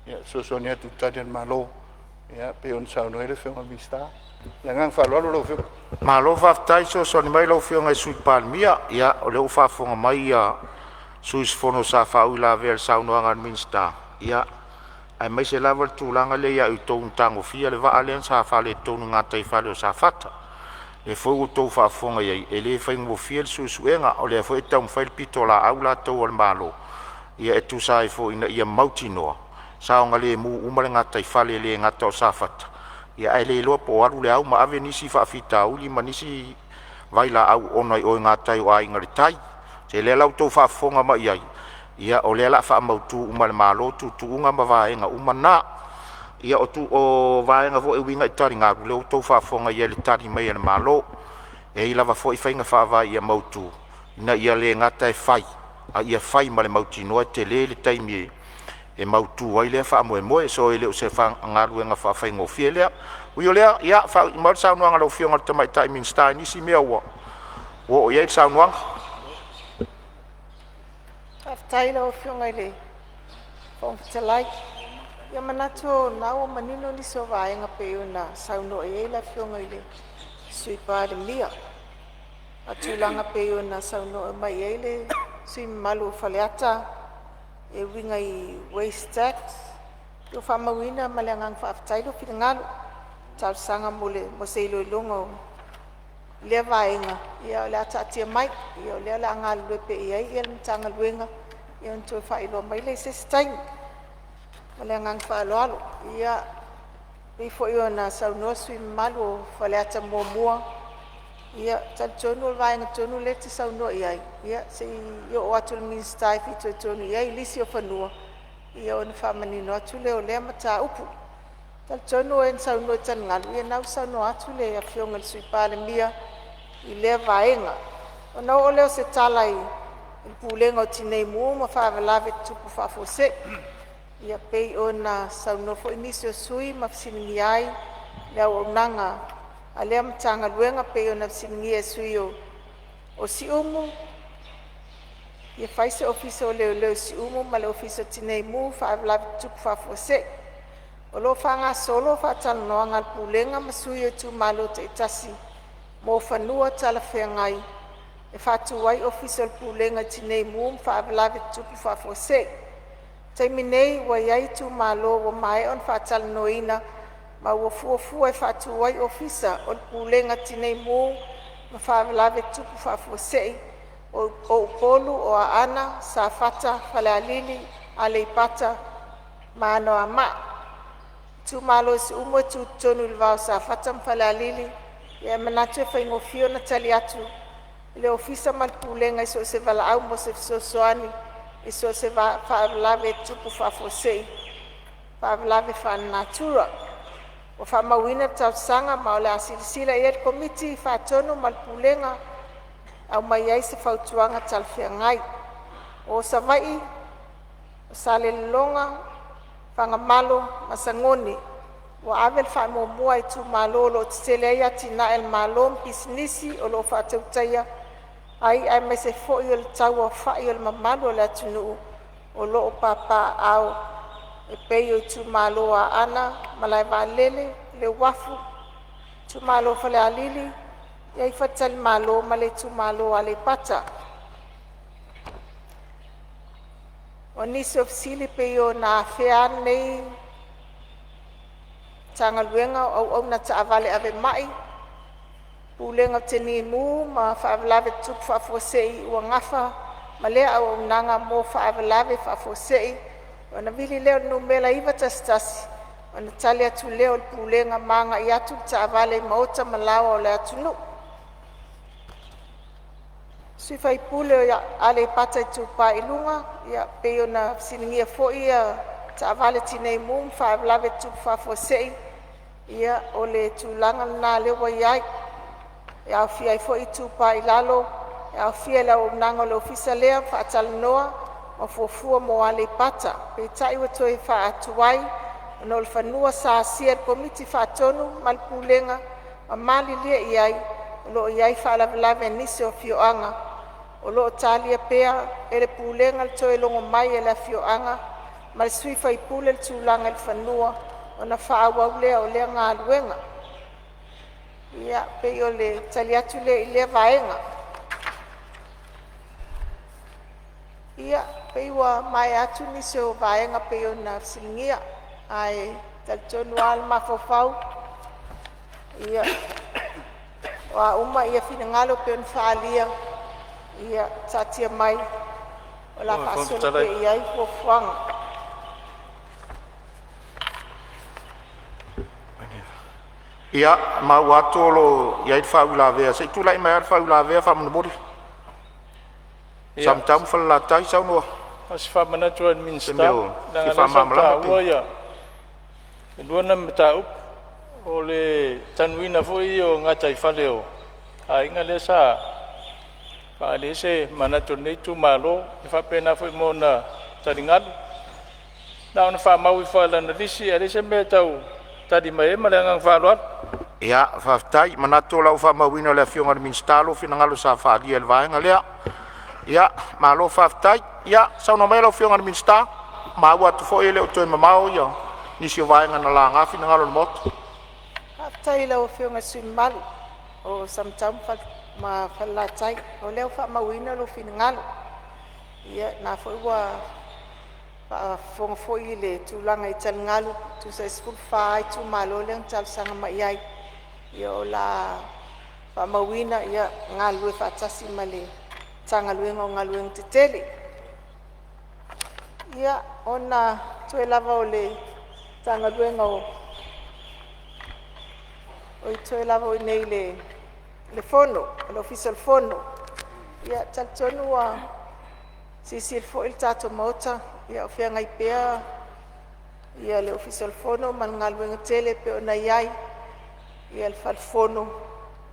e fesoasoani atu i Tali a le Malo pei ona saunoa ai le Afioga i le Minisita. Ma le agaga faaaloalo lau Afioga. Malo faafetai fesoasoani mai lau Afioga i le Sui Palemia. Ia, o lea ua faafofoga mai sui usufono sa faauilavea i le saunoaga a le Minisita, aemaise lava le tulaga lea ia i outou na tagofia le vaa lea sa faaletonu i gataifale o Safata. O lea foi ua outou faafofoga i ai, e le faigofie le suesuega, o lea foi e taumafai le pitolaau latou a le Malo e tusa ai foi ina ia mautinoa saogalemu uma le gataifale, e le gata o Safata, ae le iloa po o alu le au ma ave nisi faafitauli ma nisi vailaau oona i gatai o Aiga i le Tai. O lea la ua outou faafofoga mai ai, ia o lea o le a faamautu uma e le Malo tuutuuga ma vaega uma na. Ia, o vaega foi e uiga i taligalu, o lea ua outou faafofoga i ai i le tali mai a le Malo. E i ai lava foi faiga faavae ia mautu ina ia le gata e fai, a ia fai ma le mautinoa e tele le taimi e mautu ai lea faamoemoe. So e le o se galuega faafaigofie lea. Ui o lea, ia faaiu mai le saunoaga a lau Afioga i le Tamaitai Minisita i nisi mea ua oo i ai le saunoaga. Faafetai i lau Afioga i le Fofoga Fetalai. Ia, e manatu o lena ua manino nisi o vaega pei ona saunoa i ai le Afioga i le Sui Palemia. A o tulaga pei ona saunoa mai ai le sui usufono mamalu o Faleata e uiga i waste tax, ua faamauina ma le agaga faafetai lou finagalo e talosaga mo se iloiloga o lea vaega, ia o le a taatia mai, o lea o le a galulue pea i ai le Matagaluega, ona toe faailoa mai lea i se isi taimi. Ma le agaga faaaloalo. Ia, pei foi ona saunoa le sui usufono mamalu o Faleata 1, ia e talitonu o le vaega tonu lea e te saunoa i ai, ia se i oo atu i le Minisita e fitoitonu i ai lisi o fanua, ia ona faamanino atu lea o lea mataupu. E talitonu o e na saunoa i taligalu, ia lena ua saunoa atu le Afioga i le Sui Palemia i lea vaega. Ona oo lea o se tala i le Pulega o Tinei Mu ma Faalavelave Tutupu Faafuasei. Ia pei ona saunoa foi nisi o sui usufono ma fesiligia ai le auaunaga a lea Matagaluega pei ona fesiligia e le sui usufono o Siumu, e fia fai se Ofisa o Leoleo i Siumu ma le Ofisa o Tinei Mu ma Faalavelave Tutupu Faafuasei. O lo o faagasolo faatalanoaga a le Pulega ma sui o itumalo taitasi mo fanua talafeagai e faatu ai Ofisa o le Pulega o Tinei Mu ma Faalavelave Tutupu Faafuasei. I le taimi nei ua iai itumalo ua maea ona faatalanoaina ma ua fuafua e faatu ai Ofisa o le Pulega Tinei Mu ma Faalavelave Tutupu Faafuasei o Upolu, o Aana, Safata, Falealili, Aleipata ma Anoamaa. Itumalo o Siumu e tu i totonu i le va o Safata ma Falealili, e manatu e faigofie ona tali atu le Ofisa ma le Pulega i so o se valaau mo se fesoasoani i so o se faalavelave e tupu faafuasei, faalavelave faalenatura. Ua faamauina le talosaga ma o le a silasila i ai le Komiti Faatonu ma le Pulega e aumai ai se fautuaga talafeagai. O Savaii, o Salelologa, Fagamalo ma Sagone ua ave le faamuamua a itumalo o lo o tetele ai atinae a le Malo ma pisinisi o lo o faatautaia ai, aemaise foi o le tau aofai o le mamalu o le atunuu o lo o papaaao e pei o itumalo o Aana, Malaevaalele, le Uafu, itumalo o Falealili, faletalimalo ma le itumalo o Aleipata. O nisi o fesili e pei ona afea lenei Matagaluega o auauna taavale ave ma'i, Pulega o Tinei Mu ma Faalavelave Tutupu Faafuasei ua nafa ma lea auaunaga mo faalavelave faafuasei, ona vili lea o le numera 111 ona tali atu lea o le Pulega ma agai atu le taavale i maota ma laoa o le atunuu. Sui Faipule o Aleipata Itupa i Luga, e pei ona fesiligia foi ia taavale tineimu ma faalavelave tutupu faafuasei. Ia o le tulaga lena lea ua iai, e aofia ai foi Itupa i Lalo, e aofia i le auaunaga a le ofisa lea faatalanoa ma fuafua mo Aleipata. Peitai ua toe faatuai ona o le fanua sa asia e le Komiti Faatonu ma le Pulega ma malilie iai o lo o i ai faalavelave i nisi o afioaga. O lo o talia pea e le Pulega le toe logo mai o le afioaga ma le sui faipule i le tulaga i le fanua ona faaauau lea o lea galuega. Ia, pei o le tali atu lea i lea vaega. Ia, pei ua maea atu nisi o vaega pei ona fesiligia, ae talitonu lava le mafaufau ia o a uma finagalo pei ona faaalia, ia taatia mai o le a faasolo pea i ai fuafuaga. Ia, maua atu o lo o i ai le faauilavea. Se i tulai mai lava le faauilavea faamolemole. Samatau ma Falelatai, saunoa Na o se faamanatu lava i le se Minisita, mea e leaga fia o lea sa faamalamalama pe taua e lua nai mataupu, o le tanuina foi ia o gataifale o aiga lea sa faaali ai se manatu o lenei itumalo, e faapena foi mo ona taligalu. Na ona faamau ifo lava i lana lisi ae leai se mea e tau tali mai ai. Ma le agaga faaaloalo. Ia, faafetai. Manatu o le a ou faamauina e le Afioga i le Minisita lou finagalo sa faaalia i le vaega lea. Ia, malo faafetai. Ia saunoa mai lau Afioga i le Minisita, maua atu foi e le o toe mamao nisi o vaega na laga finagalo o le Maota. Faafetai i lau Afioga i le sui usufono mamalu o Samatau ma Falelatai. O lea ua faamauina lou finagalo. Ia lena foi ua faafofoga foi i le tulaga i taligalu, tusa e 14 itumalo lea na talosaga mai ai. Ia o le faamauina e galulue faatasi ma le Matagaluega o Galuega Tetele. Ia, ona toe lava o le Matagaluega o oi toe lava o i inei i le Fono, le Ofisa o le Fono. Ia, e talitonu ua silasila foi le tatou Maota o feagai pea le Ofisa o le Fono ma le galuega tele e pei ona i ai le Fale Fono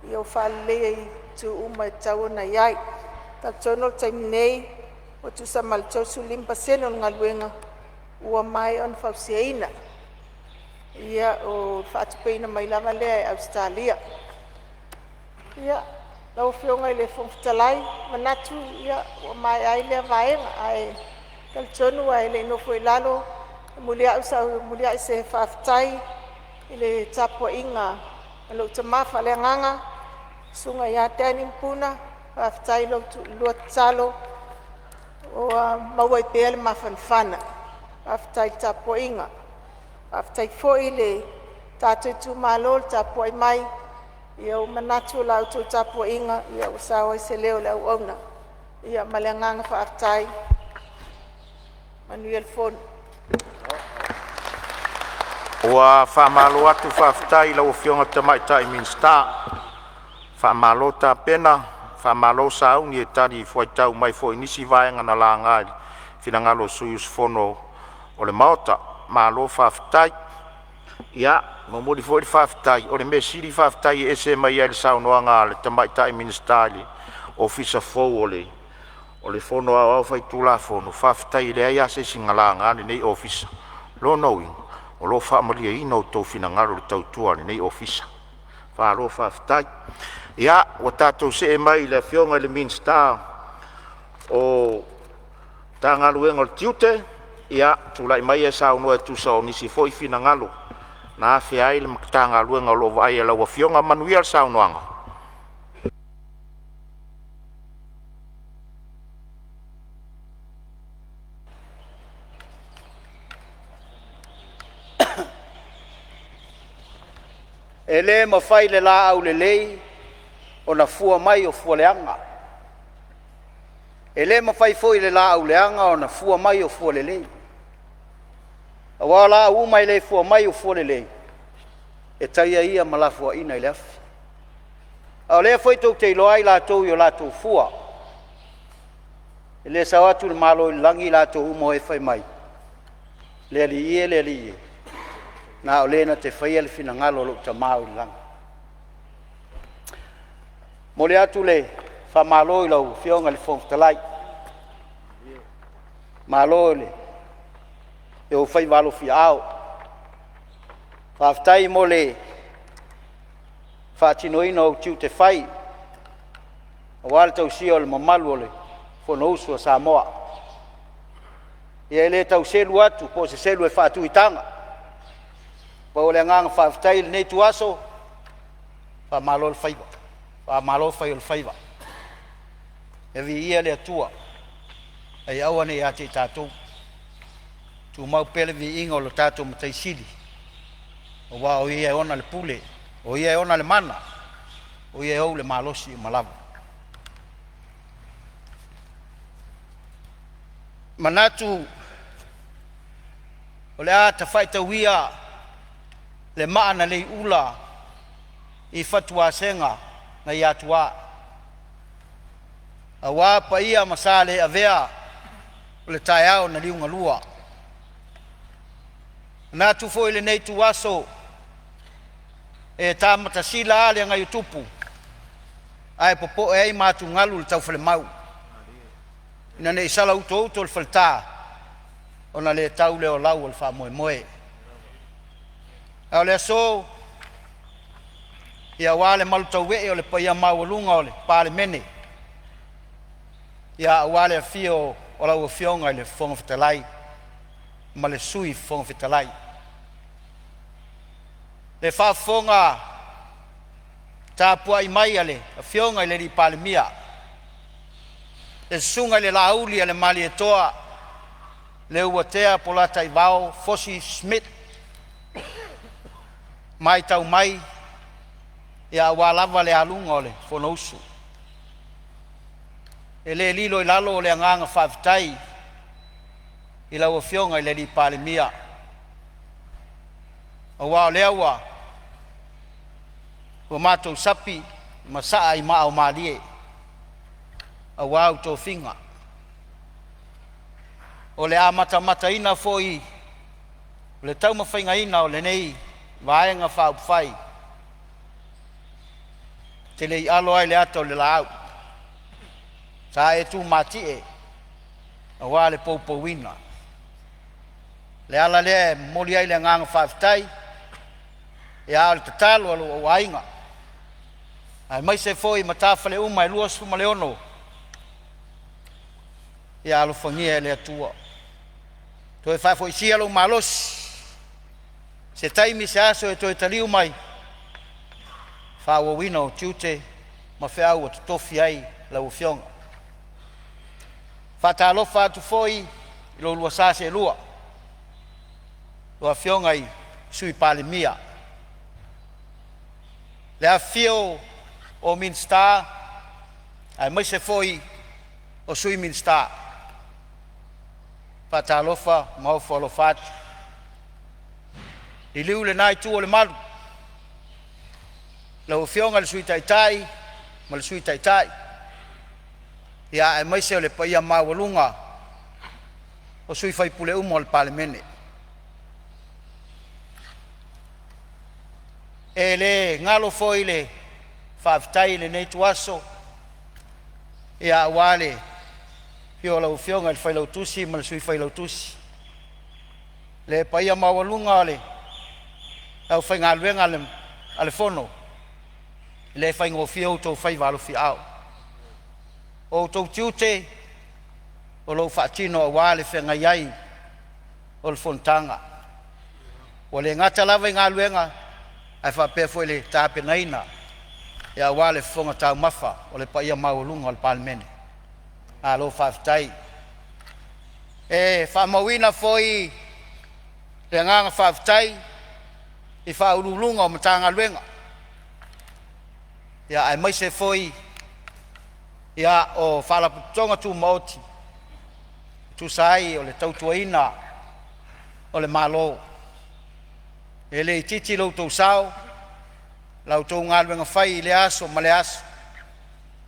ua faaleleia i itu uma e tatau ona i ai. E talitonu o le taimi nei ua tusa ma le 35% o le galuega ua maea ona fausiaina. Ia, o le faatupeina mai lava lea e Ausetalia. Ia, lau Afioga i le Fofoga Fetalai, e manatu ua maea ai lea vaega, ae talitonu ae le i nofo i lalo, e muliai se faafetai i le tapuaiga a lou tama faaleagaga le Susuga ia Danny Puna, faafetai i la oulua tatalo ua maua ai pea le mafanafana. Faafetai le tapuaiga. Faafetai foi i le tatou itumalo le tapuai mai, ia ua manatu o la outou tapuaiga ua sao ai se leo o le auauna. Ia ma le agaga faafetai. Manuia le fono. Ua faamalo atu faafetai i lau Afioga i le Tamaitai Minisita, faamalo tapena, faamalo sauni e talifuaitau mai foi i nisi vaega na laga i finagalo o sui usufono o le Maota. Malo faafetai. Ia momoli foi le faafetai, o le mea sili faafetai e ese mai ai i le saunoaga a le Tamaitai Minisita i le Ofisa Fou o le Fono Aoao Faitulafono, faafetai e leai lava se isi na laga lenei Ofisa. O lona uiga o lo o faamalieina outou finagalo i le tautua a lenei Ofisa. Malo faafetai. Ia ua tatou see mai i le Afioga i le Minisita o le Tiute. Ia, tulai maia e saunoa e tusa o nisi foi finagalo na afea ai le Matagaluega o lo o vaaia e lau Afioga. Manuia le saunoaga. E le mafai e le laau lelei ona fua mai o fua leaga, e le mafai foi e le laau leaga ona fua mai o fua lelei. Aua o laau uma e le fua mai o fua lelei, e taia ia ma lafoaiina i le afi. A o lea foi tou te iloa ai i latou i o latou fua. E le sao atu i le Malo i le lagi i latou uma o e fai mai, “Le Alii e, le Alii e,” na o le na te faia le finagalo o lou Tama o i le lagi. E momoli atu le faamalo i lau Afioga i le Fofoga Fetalai, malo i ou faiva alofiaao. Faafetai mo le faatinoina o ou tiute fai aua le tausia o le mamalu o le Fonousu a Samoa. Ia e le tau selu atu po o se selu e faatu i taga, pau o le agaga faafetai i lenei ituaso, faamalo le faiva, faamalo fai o le faiva. Ia viia le Atua ae aua ne i ia te i tatou, tumau pea le viiga o lo tatou Matai Sili aua o Ia e ona le pule, o Ia e ona le mana, o Ia e ou le malosi uma lava. E manatu o le a tafa'i tau ia le maa na lei'ula i fatuasega nai Atuā aua paia ma sa le avea o le taeao na liugalua. E manatu foi i lenei ituaso e ta matasila a le agaiotupu ae popo'e ai ma atugalu le taufalemau ina ne i sala utouto le faleta ona le tau lea o lau o le faamoemoe. A o le aso, ia aua le malutauee o le paia maualuga o le Palemene, ia aua le afio o lau Afioga i le Fofoga Fetalai ma le Sui Fofoga Fetalai. Le faafofoga tapuai mai a le Afioga i le Palemia, le susuga i le Laauli a le Malietoa Leuatea Polataivao Fosi Smith. Matau mai ia aua lava le aluga o le Fonousu. E le lilo i lalo le agaga faafetai i lau Afioga i le Palemia, aua o lea ua matou sapi ma saa i maa o malie aua ou tofiga. O le amatamataina foi o le taumafaiga o lenei Vaega Faaupufai, ou te le i alo lava i le ata o le laau, sa e tumatie aua le poupouina. O le ala lea e momoli ai le agaga faafetai, a o le tatalo a lou aiga aemaise foi matafale uma e 26, ia alofagia e le Atua toe faafoisia lou malosi se taimi se aso e toe taliu mai, faaauauina ou tiute ma feau ua totofi ai lau Afioga. E faatalofa atu foi i lo oulua sa seelua, lua Afioga i Sui Palemia, le afifio o Minisita aemaise foi o Sui Minisita. Faatalofa ma ofo alofa atu. Liliu i lena itu o le malu, lau Afioga i le Sui Taitai ma le Sui Taitai, aemaise o le paia maualuga o sui usufono uma o le Palemene. E le galo foi le faafetai i lenei ituaso aua le afio o lau Afioga i le Failautusi ma le Sui Failautusi, le paia maualuga o le aufaigaluega a le Fono. E le faigofie outou faiva alofiaao, o outou tiute o lo o faatino aua le feagai ai o le fonotaga. Ua le gata lava i galuega ae faapea foi le tapenaina aua le fofoga taumafa o le paia maualuga o le Palemene. Malo faafetai. E faamauina foi le agaga faafetai i Ofisa Sili o Pulega o Matagaluega aemaise foi o Faalapotopotoga Tumaoti e tusa ai o le tautuaina o le Malo. E le itiiti lo outou sao, la outou galuega fai i lea aso ma lea aso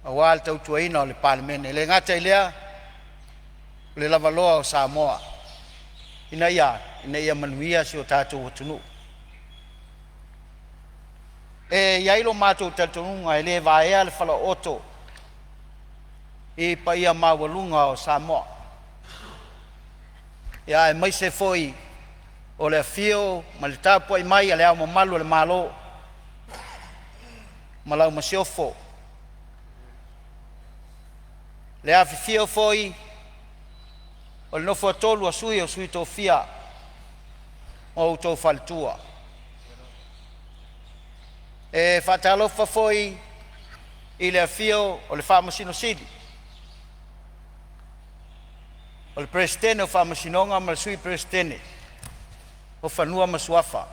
aua le tautuaina o le Palemene. E le gata i lea o le lavaloa o Samoa ina ia a? Ina ia manuia si o tatou atunuu. E i ai lo matou talitonuga e le vaea le falaooto i paia maualuga o Samoa, aemaise foi o le afio ma le tapuai mai a Le Ao Mamalu o le Malo ma lau Masiofo, le afifio foi o le nofo a tolu a Sui o Sui Tofia ma outou faletua. E faatalofa foi i le afio o le Faamasino Sili, o le Peresetene o Faamasinoga ma le Sui Peresetene o Fanua ma Suafa,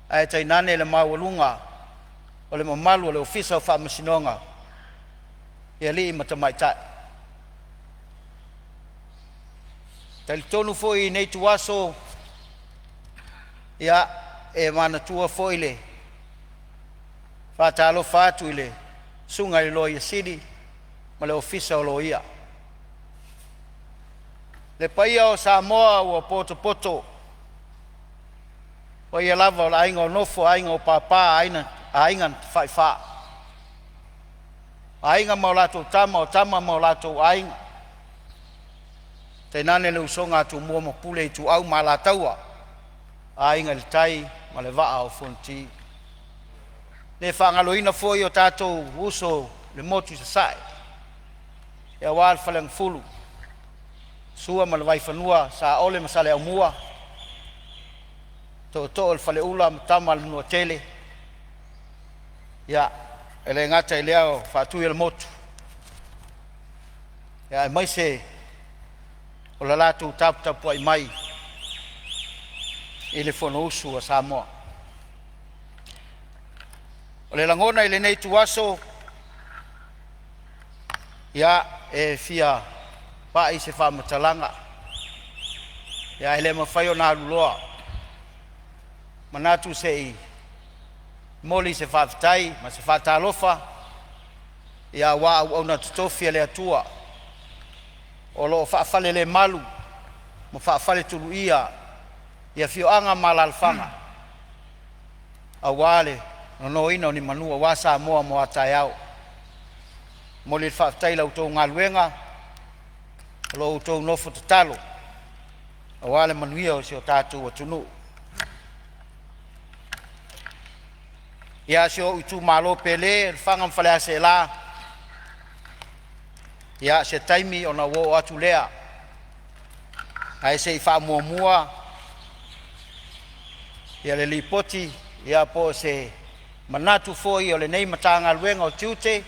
ae tainane le maualuga o le mamalu o le Ofisa o Faamasinoga i alii ma tamaitai. E talitonu foi i lenei ituaso, ia, e manatua foi le faatalofa atu i le susuga i le Loia Sili ma le Ofisa o Loia. Le paia o Samoa ua potopoto, o paia lava o le aiga o Nofo, aiga o Papa, Aiga na Tafaifa, Aiga ma latou Tama, o Tama ma o latou Aiga, tainane le usoga a Tumua ma Pule, Ituau ma Alataua, Aiga i le Tai ma le Vaa o Fonoti. E le faagaloina foi o tatou uso i le motu i Sasae aua le Faleagafulu, Sua ma le Vaifanua, Saole ma Saleaaumua, Tootoo o le Faleula ma Tama a le Manuatele. E le gata i lea o Faatuiolemotu, aemaise o le latou taputapuai mai i le Fonousu a Samoa. O le lagona i lenei ituaso, ia, e fia pai se faamatalaga, ae le mafai ona aluloa, manatu se i momoli se faafetai ma se faatalofa aua auauna totofi a le Atua o lo o faafalelemalu ma faafaletuluia i afioaga ma alaalafaga aua le nonoina o ni manu aua Samoa mo a taeao. E momoli le faafetai i la outou galuega o lo o outou nofo tatalo aua le manuia o si o tatou atunuu. Ia, si ou itumalo pele, Lefaga ma Faleaseela, ia se taimi ona ou oo atu lea, ae se i faamuamua le lipoti po o se manatu foi o lenei Matagaluega o Tiute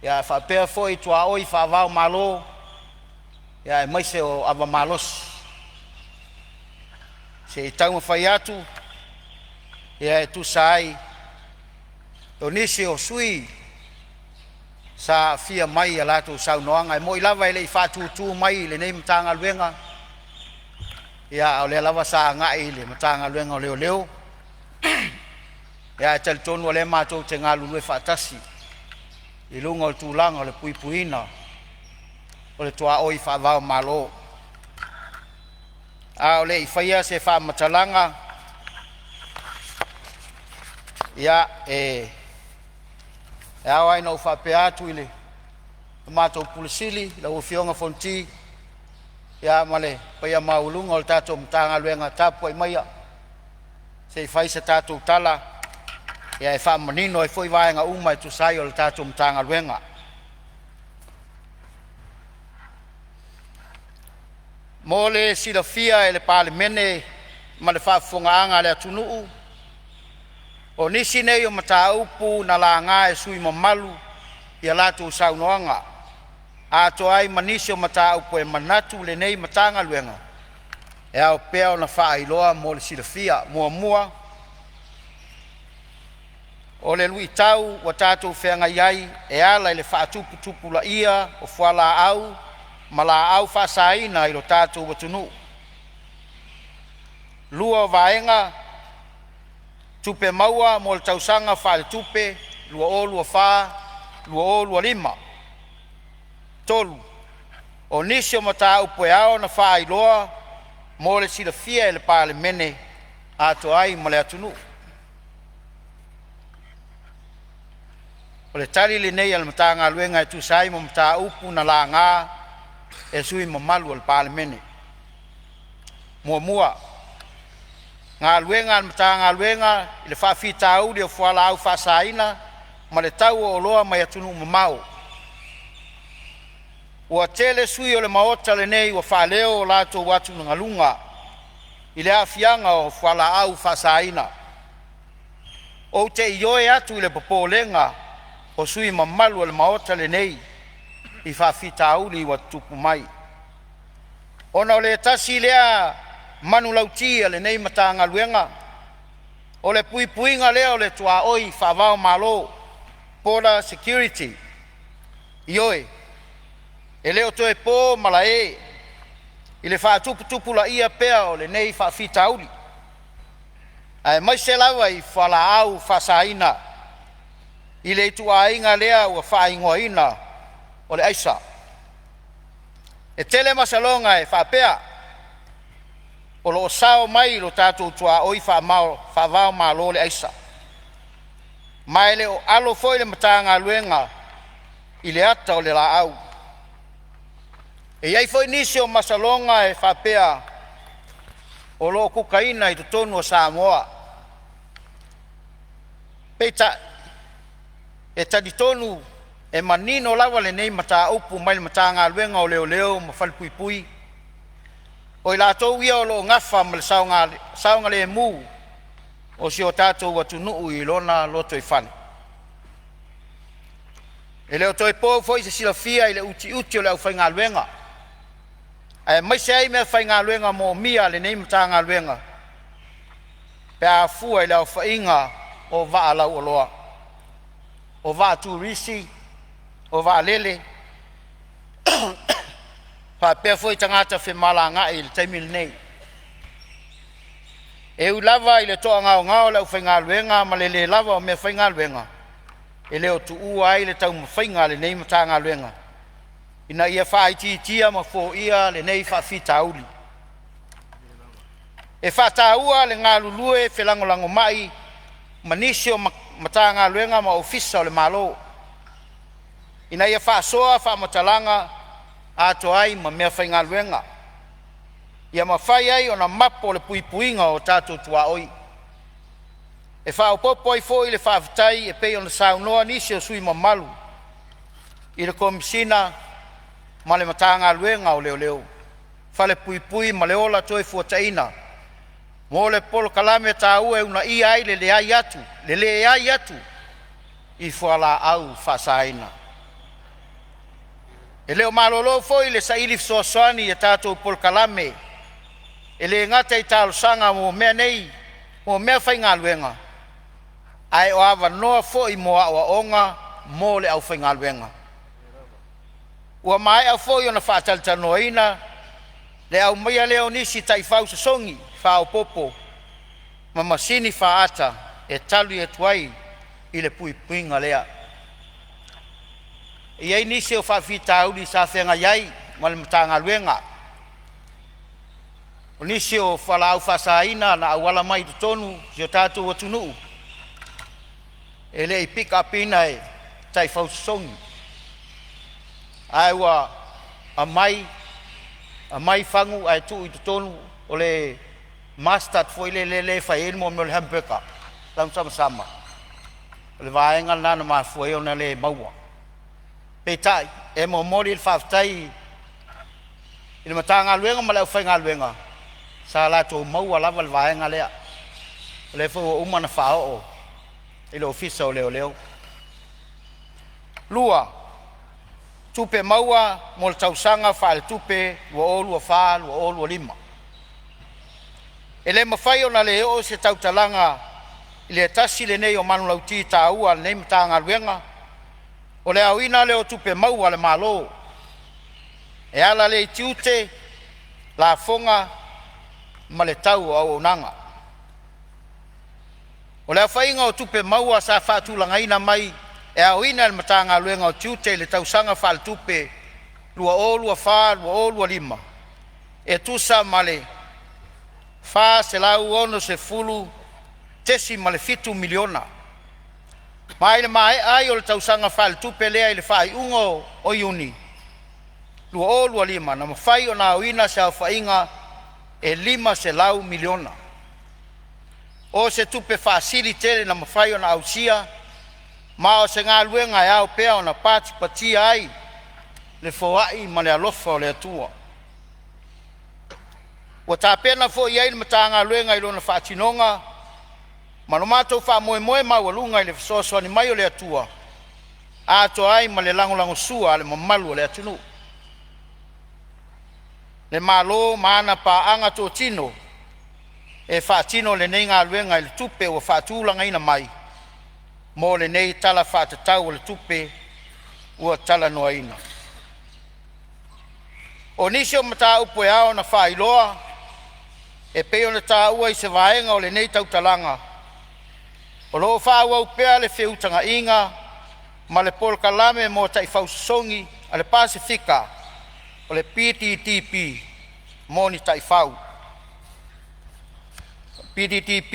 ae faapea foi tuaoi faava-o-Malo aemaise o ava malosi. Se i taumafai atu e tusa ai o nisi o sui usufono sa aafia mai i a latou saunoaga. E moni lava e le i faatutu mai i lenei Matagaluega, a o lea lava sa agai i le Matagaluega o Leoleo, ae talitonu o lea matou te galulue faatasi i luga o le tulaga o le puipuiga o le tuaoi faava-o-Malo. A o le i faia se faamatalaga, ia, e ao lava ona ou faapea atu i le matou Ofisa Sili, lau Afioga Fonoti ma le paia maualuga o le tatou Matagaluega, tapuai maia se i fai se tatou tala e faamanino ai foi vaega uma e tusa ai o le tatou Matagaluega. Mo le silafia e le Palemene ma le faafofogaaga a le atunuu, o nisi nei o mataupu na laga e sui usufono mamalu i a latou saunoaga, atoa ai ma nisi o mataupu e manatu lenei Matagaluega e ao pea ona faailoa mo le silafia. Muamua, o le luitau ua tatou feagai ai e ala i le faatuputupulaia o fualaau ma laau faasaina i lo tatou atunuu. Lua o vaega, Tupe Maua mo le tausaga faaletupe 2024/2025. Tolu, o nisi o mataupu e ao ona faailoa mo le silafia e le Palemene atoa ai ma le atunuu. O le tali lenei a le Matagaluega e tusa ai ma mataupu na laga e sui usufono mamalu o le Palemene. Muamua, Galuega a le Matagaluega i le faafitauli o fualaau faasaina ma le tau o oloa mai atunuu mamao. Ua tele sui usufono o le Maota lenei ua faaleo o latou atugaluga i le aafiaga o fualaau faasaina. Ou te ioe atu i le popolega o sui usufono mamalu o le Maota lenei i faafitauli ua tutupu mai, ona o le tasi lea manulauti a lenei Matagaluega, o le puipuiga lea o le tuaoi faava-o-Malo, border security. Ioe, e le o toe po malae i le faatuputupulaia pea o lenei faafitauli, aemaise lava i fualaau faasaina i le ituaiga lea ua faaigoaina o le aisa. E tele masaloga e faapea o lo o sao mai i lo tatou tuaoi faava-o-Malo le aisa, ma e le o alo foi le Matagaluega i le ata o le laau. E i ai foi nisi o masaloga e faapea o lo o kukaina i totonu o Samoa. Peitai, e talitonu e manino lava lenei mataupu mai le Matagaluega o Leoleo ma Falepuipui, o i latou ia o lo o nafa ma le saogalemu o si o tatou atunuu i lona lotoifale. E le o toe po foi se silafia i le utiuti o le aufaigaluega aemaise ai meafaigaluega moomia a lenei Matagaluega pe a fua i le aofaiga o vaa lauoloa, o vaa turisi, o vaalele faapea foi tagata femalagaai i le taimi lenei. E ui lava i le toagaogao o le aufaigaluega ma le le lava o meafaigaluega, e le o tuua ai le taumafaiga a lenei Matagaluega ina ia faaitiitia ma foia lenei faafitauli. E faataua le galulue felagolagomai ma nisi o Matagaluega ma Ofisa o le Malo ina ia faasoa faamatalaga atoa ai ma meafaigaluega, ia mafai ai ona mapo le puipuiga o tatou tuaoi. E faaopoopo ai foi le faafetai e pei ona saunoa nisi o sui usufono mamalu i le Komesina ma le Matagaluega o Leoleo, Falepuipui ma le Ola Toefuataina mo le polokalame taua e uunaia ai le leai atu i fualaau faasaina. E le o malolo foi le saili fesoasoani i a tatou polokalame e le gata i talosaga mo meafaigaluega, a o avanoa foi mo aoaoga mo le aufaigaluega. Ua maea foi ona faatalatalanoaina le aumaia lea o nisi taifau sosogi faaopoopo ma masini faata e tali atu ai i le puipuiga lea. E i ai nisi o faafitauli sa feagai ai ma le Matagaluega, o nisi o fualaau faasaina na auala mai i totonu o si o tatou atunuu e le i pick up ina e taifau sosogi, ae ua aumai aumai fagu ae tuu i totonu o le mustard foi lele e fai ai le mea o le hamburger, tausamasamao le vaega lena na mafua ai ona le maua. Peitai, e momoli le faafetai i le Matagaluega ma le aufaigaluega sa latou maua lava le vaega lea, o lea foi ua uma ona faaoo i le Ofisa o Leoleo. 2. Tupe Maua mo le Tausaga Faaletupe 2024/2025. E le mafai ona le oo se tautalaga i le tasi lenei o manulauti taua a lenei Matagaluega, o le aoina lea o tupe maua a le Malo e ala lea i tiute, lafoga ma le tau o auaunaga. O le aofaiga o tupe maua sa faatulagaina mai e aoina e le Matagaluega o Tiute i le tausaga faaletupe 2024/2025 e tusa ma le $460.7 miliona. Ma i le maea ai o le tausaga faaletupe lea i le faaiuga o Iuni 2025, na mafai ona aoina se aofaiga e $500 miliona. O se tupe faasili tele na mafai ona ausia ma o se galuega e ao pea ona patipatia ai le foai ma le alofa o le Atua. Ua tapena foi i ai le Matagaluega i lona faatinoga ma lo matou faamoemoe maualuga i le fesoasoani mai o le Atua atoa ai ma le lagolagosua a le mamalu o le atunuu, le Malo ma ana paaga totino e faatino lenei galuega i le tupe ua faatulagaina mai mo lenei Tala Faatatau o le Tupe ua talanoaina. O nisi o mataupu e ao ona faailoa e pei ona taua i se vaega o lenei tautalaga, o lo o faaauau pea le feutagaiga ma le polokalame mo taifau sosogi a le Pasefika o le PDTP mo ni taifau. PDTP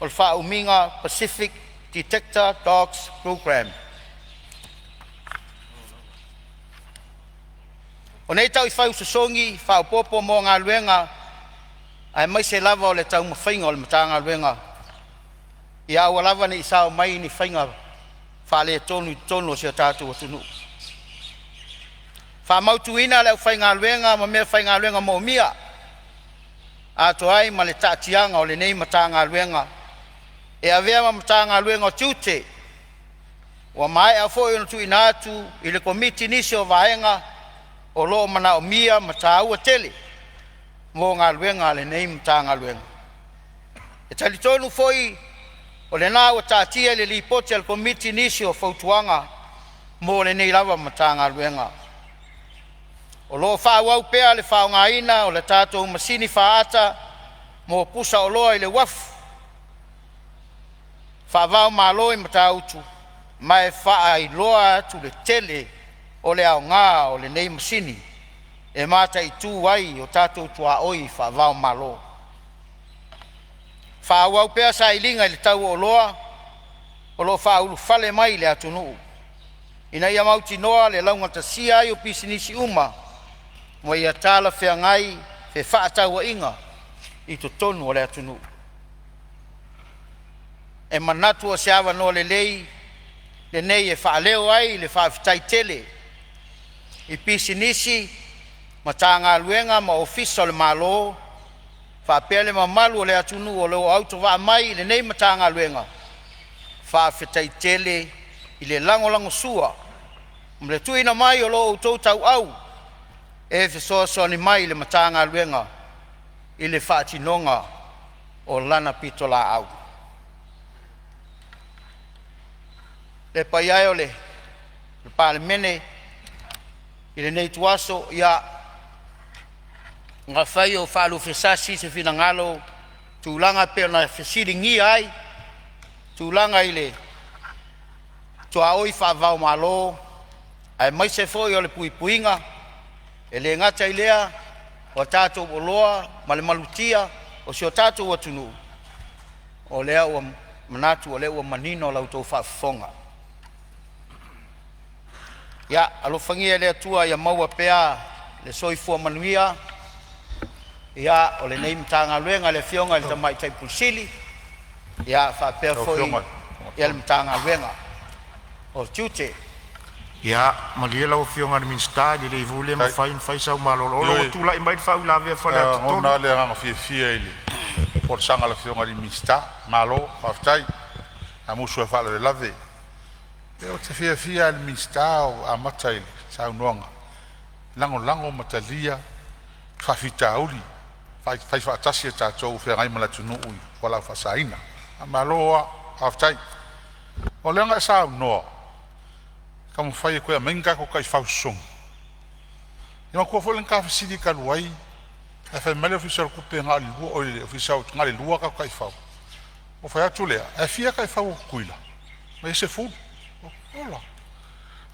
o le faaumiga o Pacific Detector Dogs Programme. O nei taifau sosogi faaopoopo mo galuega aemaise lava o le taumafaiga o le Matagaluega ia aua lava nei sao mai ni faiga faaletonu i totonu o si o tatou atunuu. Faamautuina le aufaigaluega ma meafaigaluega moomia, atoa ai ma le taatiaga o lenei Matagaluega e avea ma Matagaluega o Tiute. Ua maea foi ona tuuina atu i le Komiti nisi o vaega o lo o manaomia ma taua tele mo galuega a lenei Matagaluega. E talitonu foi O lena ua taatia i le Lipoti a le Komiti nisi o fautuaga mo lenei lava Matagaluega. O lo o faaauau pea le faaaogaina o le tatou masini faata mo pusaoloa i le uafu faava-o-Malo i Matautu ma e faailoa atu le tele o le aoga o lenei masini e mataitu ai o tatou tuaoi faava-o-Malo. Faaauau pea sailiga i le tau o oloa o lo o faaulufale mai i le atunuu ina ia mautinoa le laugatasia ai o pisinisi uma ma ia talafeagai fefaatauaiga i totonu o le atunuu. E manatu o se avanoa lelei lenei e faaleo ai le faafetai tele i pisinisi, Matagaluega ma Ofisa o le Malo faapea le mamalu o le atunuu o lo o autovaa mai i lenei Matagaluega, faafetai tele i le lagolagosua ma le tuuina mai o lo outou tauau e fesoasoani mai i le Matagaluega i le faatinoga o lana pitolaau. Le paia e o le Palemene i lenei ituaso, ia afai o faaluafesasi se finagalo i tulaga e pei ona fesiligia ai tulaga i le tuaoi faava-o-Malo aemaise foi o le puipuiga, e le gata i lea o a tatou oloa ma le malutia o si o tatou atunuu, o lea ua manatu o lea ua manino la outou faafofoga. Ia alofagia e le Atua ia maua pea le soifua manuia o lenei Matagaluega i le Afioga i le Tamaitai Ofisa Sili faapea Lau foi Afioga le Matagaluega o Tiute. Ia malie lau Afioga i le Minisita, e lelei foi le mafai ona fai sau malologa. Ua tulai mai le faauilavea a E Faleata 3. lagona lava le agaga fiafia i le folasaga a le Afioga i le Minisita, malo faafetai. Samoa i faalavelave. Ou te fiafia lava i le Minisita o amata i le saunoaga, lagolago ma talia faafitauli fai faatasi e tatou o feagai ma le atunuu i fualaau faasaina. Faamalo lava faafetai. O lea na e saunoa e taumafai e toe aumai ni tatou taifau sosogi. Ia manatua foi le na ta fesili talu ai ae fai mai le Ofisa o le Tupe na o le 2, oi le Ofisa na o le 2 tatou taifau. Ou fai atu lea, ae fia taifau a Tutuila? Fai mai e 10. Ola.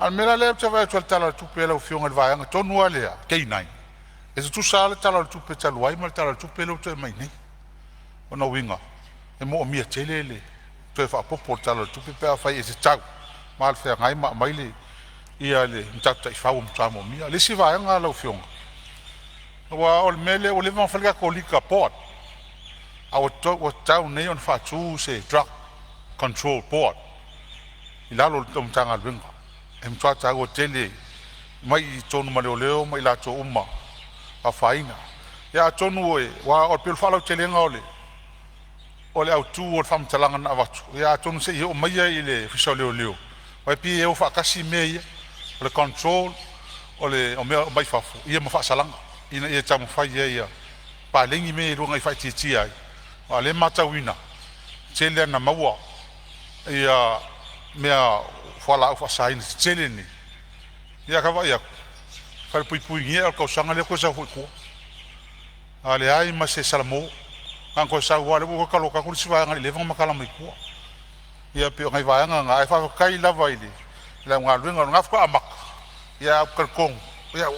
A o le mea la lea ou te vaai atu i le Tala o le Tupe a lau Afioga i le vaega tonu lava lea K9, e tutusa lava le Tala o le Tupe talu ai ma le Tala o le Tupe lea ua toe aumai nei. O lona uiga e moomia tele le toe faaopopo o le Tala o le Tupe pe afai e tatau ma alafeagai ma aumai le tatou taifau e matua moomia. O le isi vaega lau Afioga, aua o le mea lea ua leva ona fai le tatou Liquor Board a ua tatau nei ona faatu se Drug Control Board i lalo o le Matagaluega. E matua taua tele, omai i totonu ma leoleo ma i latou uma e afaina. Ia atonu e aua e pei o le faalautelega o le autu o le faamatalaga na avatu, ia atonu se i oo mai i le Ofisa o Leoleo, aua e pei e o faatasi mea ia, o le control o mea mai fafo ia ma faasalaga ina ia taumafai ai ia paleni mea ia e lua ina ia faaitiitia ai, aua o lea e matauina e tele lava ina maua ia mea fualaau faasaina tetele nei. Ia ae vaavaai atu e falepuipuigia o le tausaga lea toe sau foi i tua, a leai ma se salamo. Na ona toe sau lava o lea ua toe taloka atu le isi vaega i le 11 ma tala mai tua. Ia pei o nai vaega na ae faafetai lava i le au galuega, o lena faatoa amata ae ou te talitonu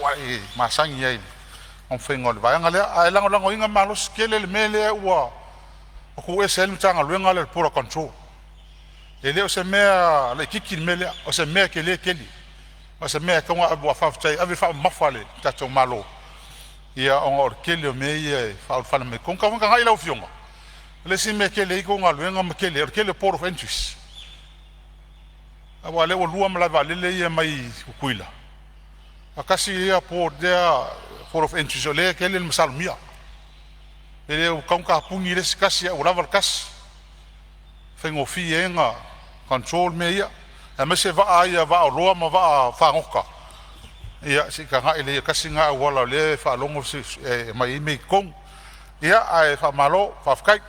ua e masani ai i le taumafaiga o le vaega lea. Ae lagolagoina malosi tele le mea lea ua tuu ese ai le Matagaluega lea o le Border Control. E le o se mea laitiiti le mea lea, o se mea tele tele. O se mea e tatau ona faafetai, ave le faamamafa i le tatou Malo ona o le tele o mea ia e faaulufale mai totonu. Tatau ona tagai lau Afioga, o le isi mea e tele ai tou galuega ma tele ai o le tele o port of entries, aua o lea ua lua malae vaalele ia mai Tutuila, ae tasi ia port lea, port of entries o lea e tele le masalomia. E le o tatau ona tapuni le isi tasi ae ua lava le tasi, e faigofie ai ona control mea ia, aemaise vaa ia vaa oloa ma vaa fagota. Ia se i tagai lelei i ai tasi lena auala o lea e faalogo e aumai ai mea i totonu. Ia ae faamalo faafetai.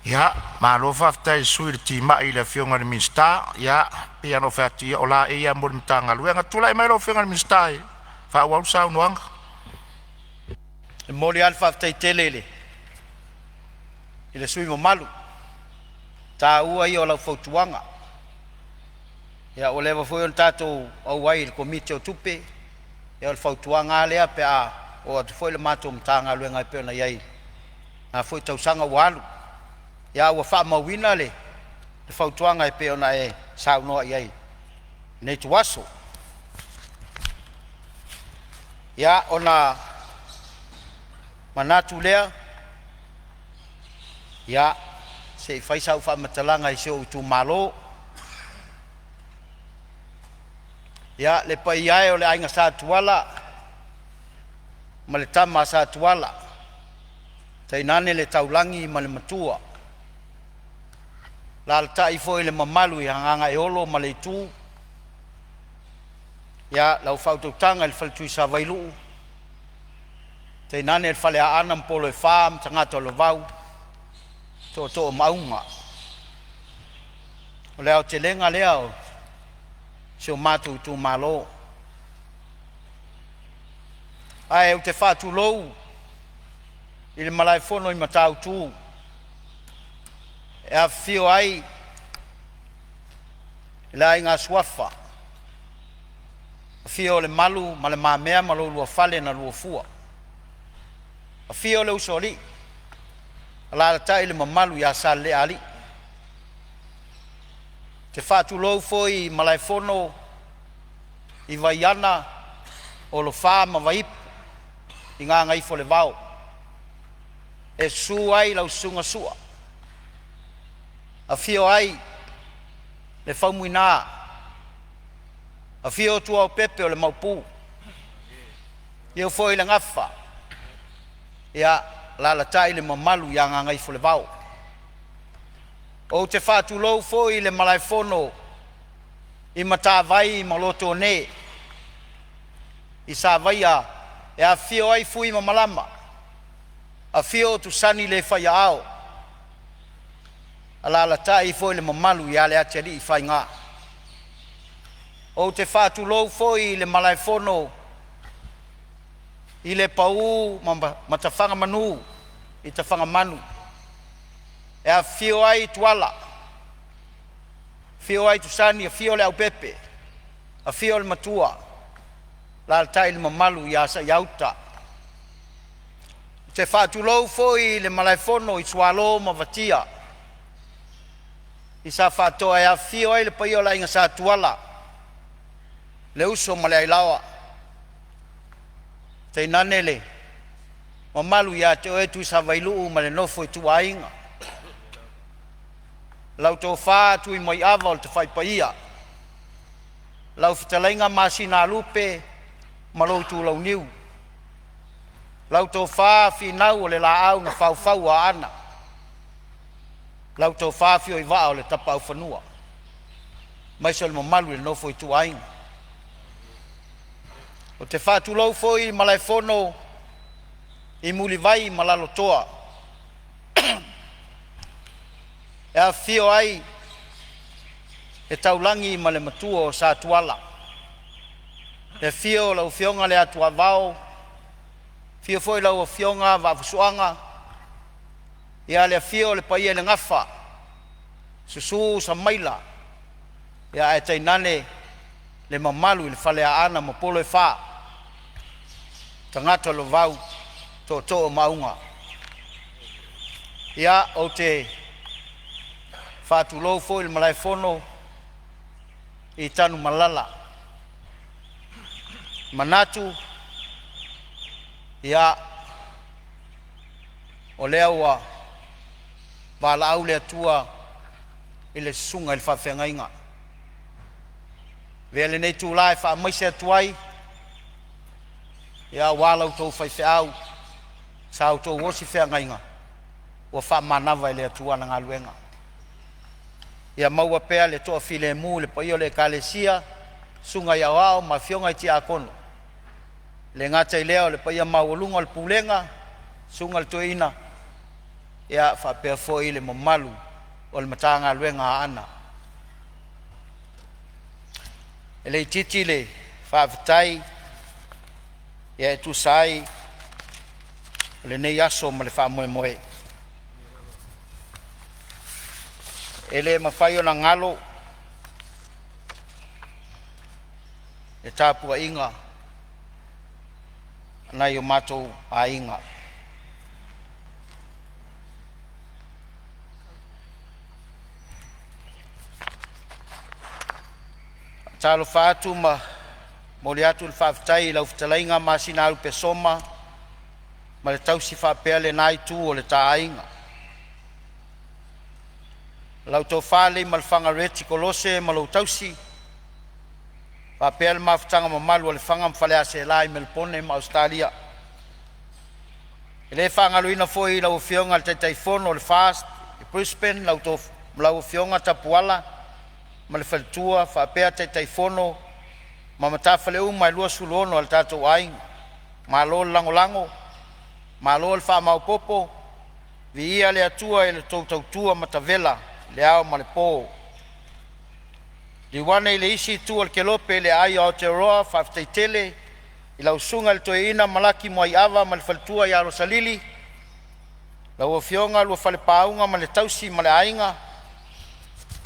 Ia, malo faafetai i le sui usufono le timai i le Afioga i le Minisita. Ia, pei lava ona ou fai atu, o laei lava mo le Matagaluega. Tulai mai lau Afioga i le Minisita e faaauau le saunoaga. E momoli lava le faafetai tele i le sui usufono mamalu, o le taua ia o lau fautuaga. Ia ua leva foi ona tatou auai i le Komiti o Tupe, ia o le fautuaga lava lea pe a oo atu foi le matou Matagaluega e pei ona i ai i lena foi tausaga ua alu. Ia ae ua faamauina le fautuaga e pei ona e saunoa i ai i lenei ituaso. Ia ona manatu lea, ia se i fai sau faamatalaga i si ou itumalo. Ia, le paia e o le Aiga Sa Tuala ma le Tama a Sa Tuala, tainane le Taulagi ma le Matua, alaalatai foi le mamalu ia Gagaeolo ma Leitu, ia lau faautautaga i le Fale Tuisavailuu tainane le Faleaana ma Polo e Fa ma tagata o le Vavau, Tootoo o Maauga. O le aotelega lea o si o matou itumalo. Ae ou te faatulou i le malaefono i Matautu e afifio ai le Aiga Suafa, afio o Lemalu ma Le Mamea ma lo oulua fale na luafua. Afio le Usoalii, alaalatai le mamalu ia Salealii. Ou te faatulou foi i Malaefono i Vaiana, Olofa ma Vaipu i Gagaifolevao. E susu ai lau Susuga Sua, afio ai le Faumuina, afio Tuaopepe o le Maopu, afio foi le Gafa, alaalatai le mamalu ia Gagaifolevao. Ou te faatulou foi i le malaefono i Matavai ma Lotone i Savaia e afifio ai Fui ma Malama, afio Tusani le fai aao, alaalatai foi le mamalu ia Leatialiifaiga. Ou te faatulou foi i le malaefono i Lepau ma Tafagamanu i Tafagamanu, e afifio ai Tuala, afio ai Tusani, afio Leaupepe, afio le Matua, alaalatai le mamalu ia Saiauta. Ou te faatulou foi i le malaefono i Sualo ma Vatia i Safaatoa e afifio ai le paia o le Aiga Sa Tuala, le uso ma le Ailaoa, tainane le mamalu ia te oe Tuisavailuu ma le nofo a ituaiga, lau tofa Tuimaiava o le tafaipaia, lau fetalaiga Masinalupe ma lou itulauniu, lau tofa Finau o le Laau na faufau e Aana, lau tofa Afioivaa o le Tapaaufanua aemaise o le mamalu i le nofo a ituaiga. Ou te faatulou foi i Malaefono i Mulivai ma Lalotoa e afifio ai le Taulagi ma le Matua o Sa Tuala, le afio o lau Afioga le Atuavao, afio foi lau Afioga Vaafusuaga, ia le afio o le paia i le Gafa, susu Samaila ae tainane le mamalu i le Faleaana ma Polo e Fa, tagata o le vavau, tootoo o Maauga. Ia, ou te faatulou foi i le malaefono i Tanumalala. E manatu ia, o lea ua valaau le Atua i le susuga i le faafeagaiga. Avea lenei itula e faamaise atu ai aua la outou faifeau sa outou osi feagaiga, ua faamanava e le Atua ana galuega. Ia maua pea le toafilemu i le paia o le Ekalesia, susuga i aoao ma afioga i tiakono, e le gata i lea o le paia maualuga o le pulega, susuga i le toeaina. ia faapea foi le mamalu o le Matagaluega a Aana. E le itiiti le faafetai e tusa ai o lenei aso ma le faamoemoe. E le mafai ona galo le tapuaiga a nai o matou aiga, faatalofa atu ma momoli atu le faafetai i lau fetalaiga Masinalupe Soma ma le tausi faapea lena itu o le ta aiga, lau tofa Leiamalefaga Reti Kolose ma lou tausi faapea le mafutaga mamalu a Lefaga ma Faleaseela i Melepone ma Ausetalia. E le faagaloina foi lau Afioga i le Taitaifono o le FAST i Brisbane lau Afioga Tapuala ma le faletua faapea Taitaifono ma matafale uma e 26 a le tatou aiga. Malo le lagolago, malo le faamaopopo. Viia le Atua i la outou tautua matavela i le ao ma le po. Liliu ane i le isi itu o le kelope i le aai o Aotearoa, faafetai tele i lau Susuga i le Toeaina Malaki Muaiava ma le faletua ia Losalili, lau Afioga Luafalepauga ma le tausi ma le aiga,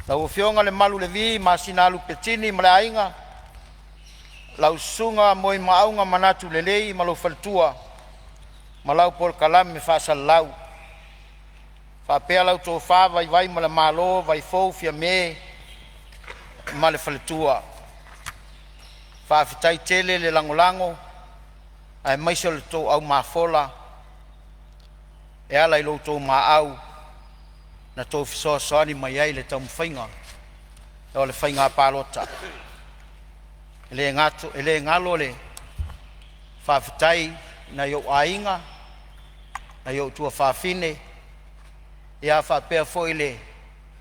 lau Afioga Lemalu Levi Masinalupe Tini ma le aiga, lau Susuga Moemaauga Manatu Lelei ma lou faletua ma lau polokalame faasalalau, faapea lau Tofa Vaivaimalemaalo Vaifou Fiame ma le faletua. Faafetai tele le lagolago aemaise o le tou au mafola e ala i lo outou maau na tou fesoasoani mai ai i le taumafaiga o le faiga palota. E le galo le faafetai i nai ou aiga, nai ou tuafafine faapea foi le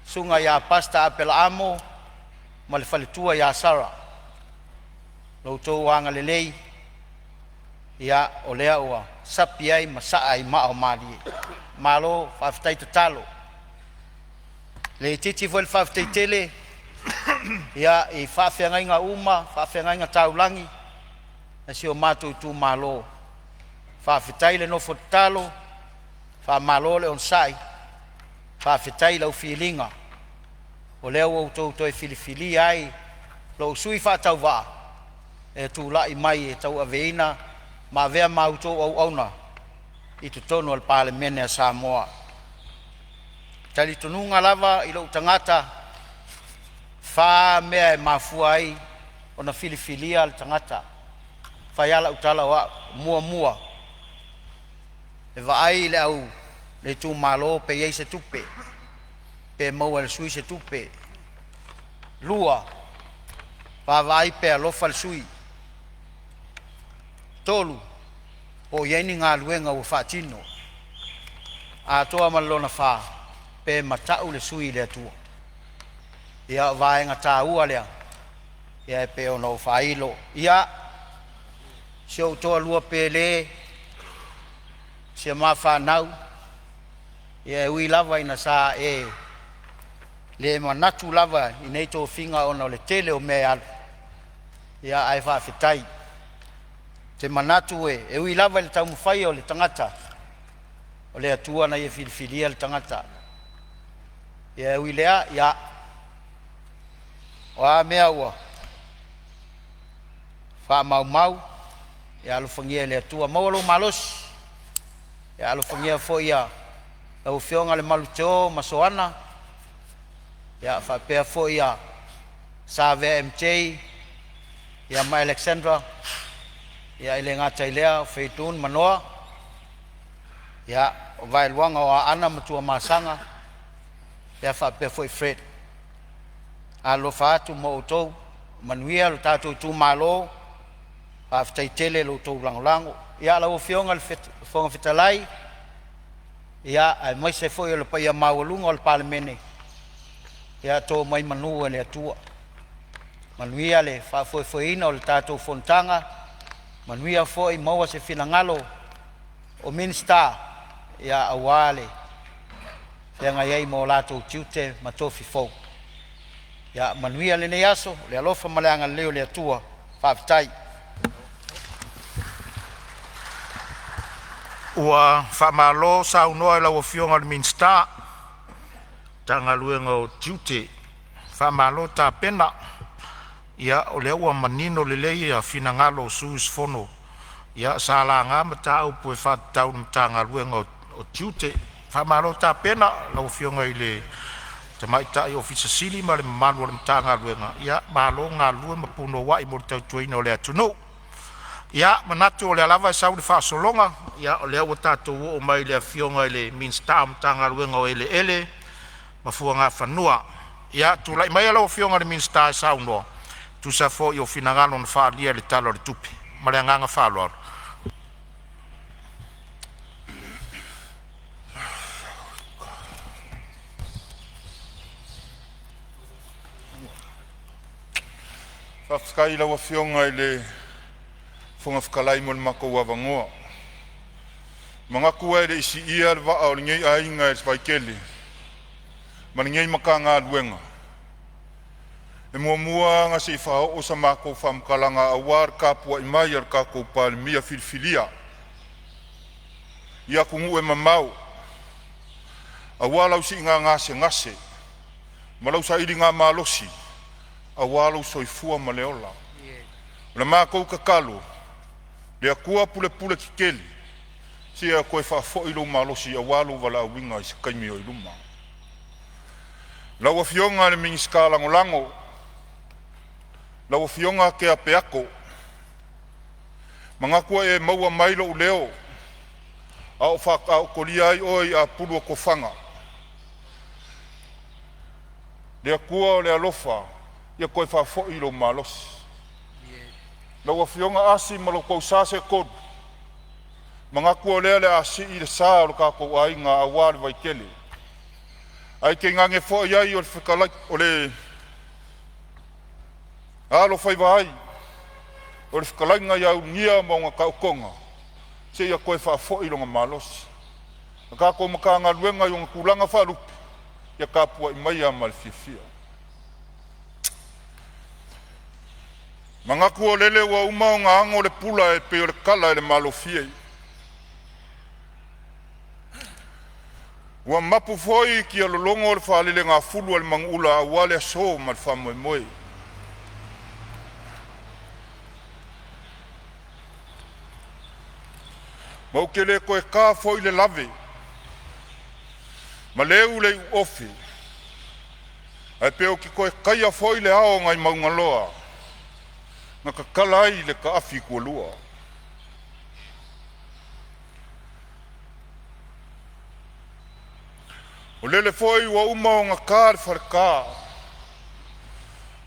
susuga ia Pastor Aperahamo ma le faletua ia Sara, lo outou agalelei o lea ua sapi ai ma saa i maa o malie. Malo faafetai tatalo. E le itiiti foi le faafetai tele i faafeagaiga uma, faafeagaiga taulagi a si o matou itumalo, faafetai le nofo tatalo, faamalo le onosai, faafetai i lau filiga o lea ua outou toe filifilia ai lou sui faatauvaa e tulai mai e tauaveina ma avea ma a outou auauna i totonu o le Palemene a Samoa. O le talitonuga lava i lou tagata, e fa mea e mafua ai ona filifilia le tagata. E fai lava lau tala o au: Muamua, e vaai le itumalo pe i ai se tupe, pe maua e le sui se tupe. Lua, vaavaai pe alofa le sui. Tolu, po o i ai ni galuega ua faatino. Atoa ma le lona fa, pe mata'u le sui i le Atua. Ia o vaega taua lea e pei ona ou faailo. Ia, si ou toalua pele, si a ma fanau, ia e ui lava ina sa e le manatu lava i nei tofiga ona o le tele o mea e alu, ia ae faafetai. Ou te manatu e ui lava i le taumafai o le tagata, o le Atua na Ia filifilia le tagata. Ia e ui i lea, ia o a mea ua faamaumau, ia alofagia e le Atua maua lou malosi. Ia alofagia foi lau Afioga Lemalu Teo ma Soana faapea foi Savea MJ ma Alexandra, e le gata i lea o Feitoun Manoa, o Vaeluaga o Aana ma Tuamasaga faapea foi Fred. Alolofa atu ma outou, manuia lo tatou itumalo. Faafetai tele i lo outou lagolago. Ia lau Afioga i le Fofoga Fetalai aemaise foi o le paia maualuga o le Palemene, ia to mai manu e le Atua, manuia le faafoefoeina o le tatou fonotaga, manuia foi, maua se finagalo o Minisita aua le feagai ai ma o latou tiute ma tofi fou. Ia manuia lenei aso i le alofa ma le agalelei o le Atua. Faafetai. Ua faamalo saunoa i lau Afioga i le Minisita o Galuega Tetele, Tiute ma Tupe. Ia o lea ua manino lelei ia finagalo o sui usufono sa laga mataupu e faatatau i le Matagaluega o Tiute. Faamalo tapena i lau Afioga i le tamaitai Ofisa Sili ma le mamalu o le Matagaluega, ia malo le galulue ma punouai mo le tautuaina o le atunuu. Ia, e manatu o lea lava e sau le faasologa, ia o lea ua tatou oo mai i le Afioga i le Minisita o le Matagaluega o Eleele ma Fuagafanua. Ia tulai maia lau Afioga i le Minisita e saunoa e tusa ai foi o finagalo na faaalia i le Tala o le Tupe. Ma le agaga faaaloalo. Faafetai i lau Afioga i le Fofoga Fetalai mo le avanoa. E manatu e le i siia le vaa o lenei aiga i le vaitele ma lenei Matagaluega, e muamua lava ona se i faaoo sa matou faamatalaga aua le tapuai mai a le tatou Palemia filifilia i atunuu e mamao aua lau siiga gasegase ma lau sailigamalosi aua lou soifua ma le ola. O le matou tatalo, le Atua pulepule tetele, sia toe faafoi lou malosi aua lou valaauina i se taimi o i luma. Lau Afioga i le Minisita Lagolago lau Afioga Tea Peato, e manatu ua e maua mai lou leo a o tolia ai oe i apulu o tofaga. Le Atua o le alofa ia toe faafoi lou malosi. Lau Afioga Asi ma lo outou sa seetolu, e manatu o lea o le a sii le sa o le tatou aiga aua le Vaitele, ae tainane foi ai o le fetalai o le alofaiva ai o le fetalaiga ia Ulugia ma ona taotoga seia toe faafoi lona malosi. Le tatou Matagaluega i ona tulaga faalupe, ia tapuai maia ma le fiafia. E manatu o lele ua uma ona ago le pula e pei o le tala i le malofie, ua mapu foi i tialologo le faalelegafulu a le manuula aua le aso ma le faamoemoe. Ma ou te le toe ta foi le lave ma leu le iuofe ae pe ou te toe taia foi le ao nai Maugaloa na tatala ai le taafi tualua. O lele foi ua uma ona ta le faleta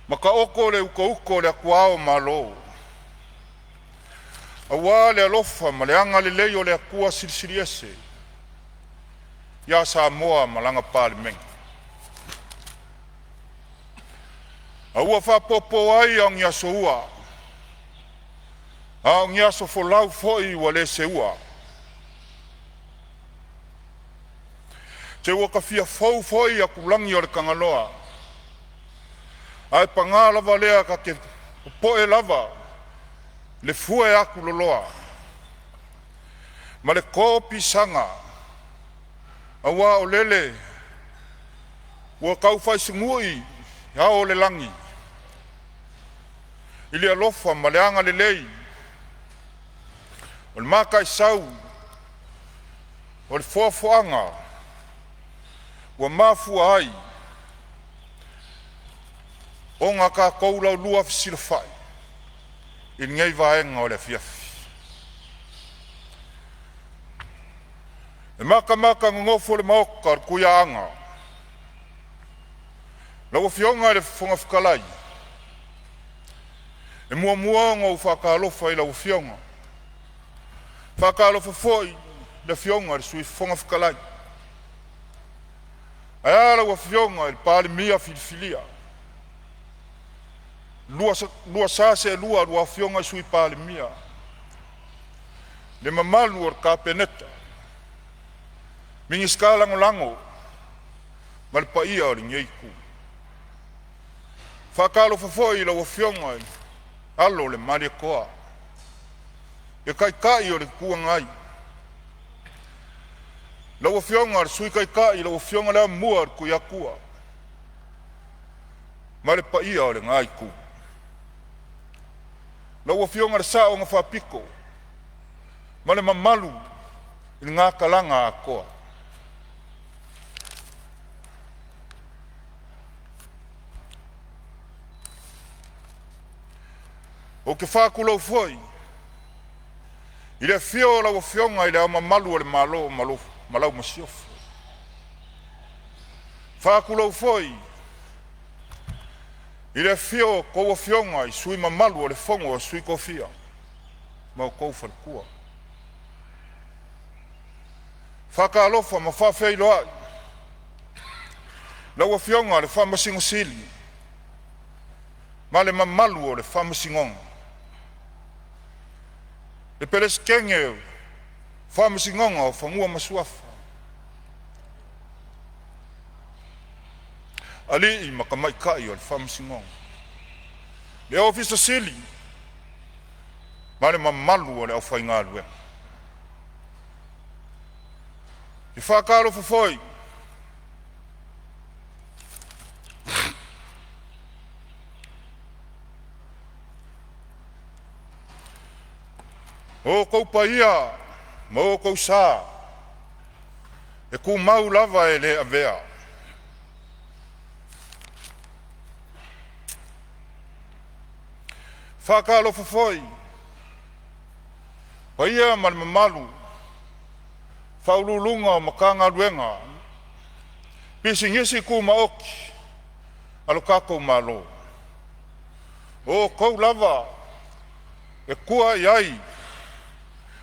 ma taoto le utouto o le atuao o Malo, aua le alofa ma le agalelei o le Atua Silisili Ese ia Samoa ma lana Palemene. A ua faapopo ai a o ni aso ua, a o ni aso folau foi ua le seua. Te ua ta fia fou foi atulagi o le Tagaloa, ae paga lava lea ta te popoe lava i le fue atuloloa ma le to pisaga, aua o lele ua taufaisugui ao o le lagi i le alofa ma le agalelei o le Mataisau o le foafoaga ua mafua ai ona tatou laulua fesilafai i lenei vaega o le afiafi. E matamata nonofo le maota o le Tuiaana, lau Afioga i le Fofoga Fetalai, e muamua ona ou faatalofa i lau Afioga. E faatalofa foi i le Afioga i le Sui Fofoga Fetalai, ae a lau Afioga i le Palemia filifilia, lua sa seelua a lua Afioga i Sui Palemia, le mamalu o le Kapeneta, Minisita Lagolago. ma le paia o lenei itu. E faatalofa foi i lau Afioga i le Alo o le Malietoa, le Taitai o le Itu Agai, lau Afioga i le Sui Taitai, lau Afioga le Amomua a le Tuiatua ma le paia o lena Itu. Lau Afioga i le Sao na Faapito ma le mamalu i lena talaga atoa. Ou te faatulou foi i le afio o lau Afioga i Le Ao Mamalu o le Malo ma lau Masiofo. E faatulou foi i le afio o a outou Afioga i sui mamalu o le Fono a Sui Tofia ma outou faletua. E faatalofa ma faafeiloai lau Afioga i le Faamasino Sili ma le mamalu o le Faamasinoga, le Peresetene o le Faamasinoga o Fanua ma Suafa, alii ma tamaitai o le Faamasinoga, le Ofisa Sili ma le mamalu o le aufaigaluega. E faatalofa foi i outou paia ma outou sa e tumau lava e le avea. E faatalofa foi i paia ma le mamalu o Ofisa Sili o Pulega o Matagaluega, Pisinisi Tumaoti a lo tatou Malo, o outou lava e tua i ai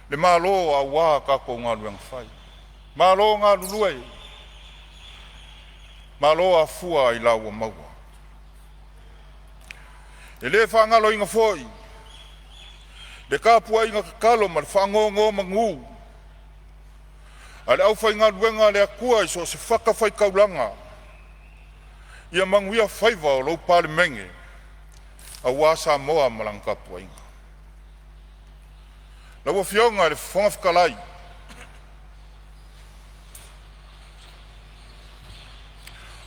le Malo aua a tatou galuega fai. Malo galulue, malo afua ailao ua maua. E le faagaloina foi le tapuaiga tatalo ma le faanonomanu a le aufaigaluega a le Atua i so o se fatafaitaulaga, ia manuia faiva o lou Palemene aua Samoa ma lana tapuaiga. Lau Afioga i le Fofoga Fetalai,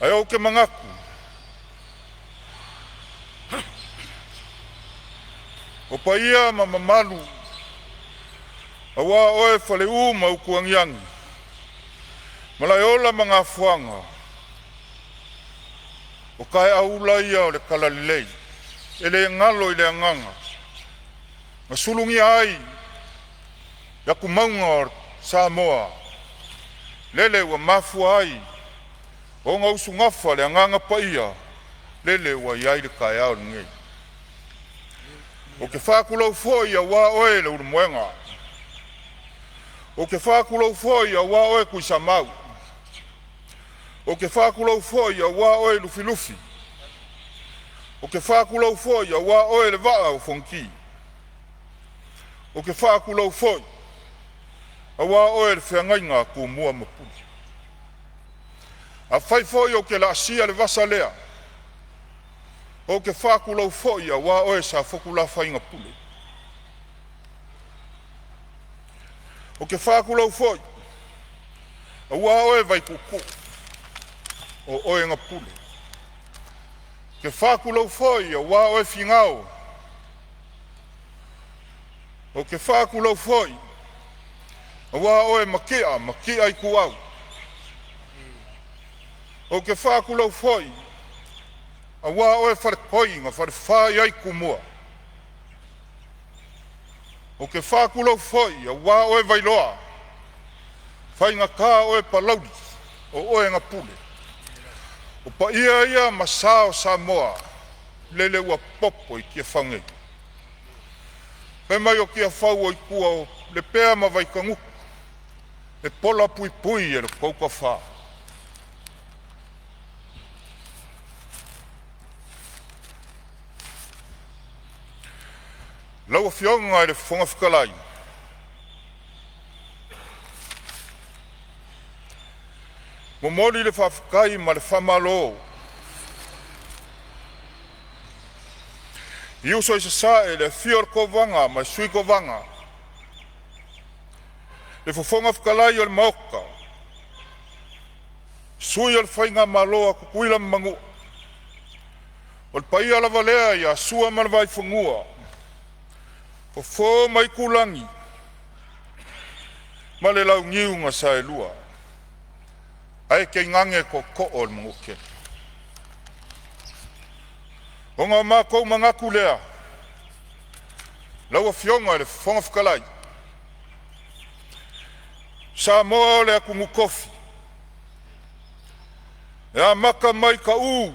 ae ou te manatu o paia ma mamalu aua oe Faleu ma utu agiagi, Malaeola ma Gafoaga, o taeaula ia o le talalelei e le galo i le agaga, na sulugia ai le atumauga o Samoa, lele ua mafua ai ona usugafa le Agaga Paia, lele ua i ai le taeao lenei. Ou te faatulou foi aua oe Leulumoega, ou te faatulou foi aua oe Tuisamau, ou te faatulou foi aua oe Lufilufi, ou te faatulou foi aua oe le Vaa o Fonoti. Ou te faatulou foi aua oe le feagaiga a Tumua ma Pule. Afai foi ou te laasia le vasa lea, ou te faatulou foi aua oe Safotulafaiga Pule. Ou te faatulou foi aua oe Vaituutuu o oe na pule. Ou te faatulou foi aua oe Finao. Ou te faatulou foi aua oe Matia ma Matia Ituau. Ou te faatulou foi aua oe Faletoi na falefa i ai Tumua. Ou te faatulou foi aua oe Vailoa Faigata oe Palauli o oe na pule. O paia ia ma sa o Samoa lele ua popo i Tiafau nei. Fai mai o Tiafau o itu o Lepea ma Vaitagutu e pola puipui e le tou toafa. Lau Afioga i le Fofoga Fetalai, Momoli le faafetai ma le faamalo i uso i Sasae i le afio o le Kovana ma le Sui Kovana, le Fofoga Fetalai o le Maota, sui o le Faigamalo a Tutuila ma Manua. O le paia lava lea ia Sua ma le Vaifanua, Fofo ma Aitulagi, ma le Launiu na Saelua, ae tainane tootoo o le Manuatele. Ona o matou manatu lea, lau Afioga i le Fofoga Fetalai, Samoa o le atunuu tofi, e amata mai i Ka'u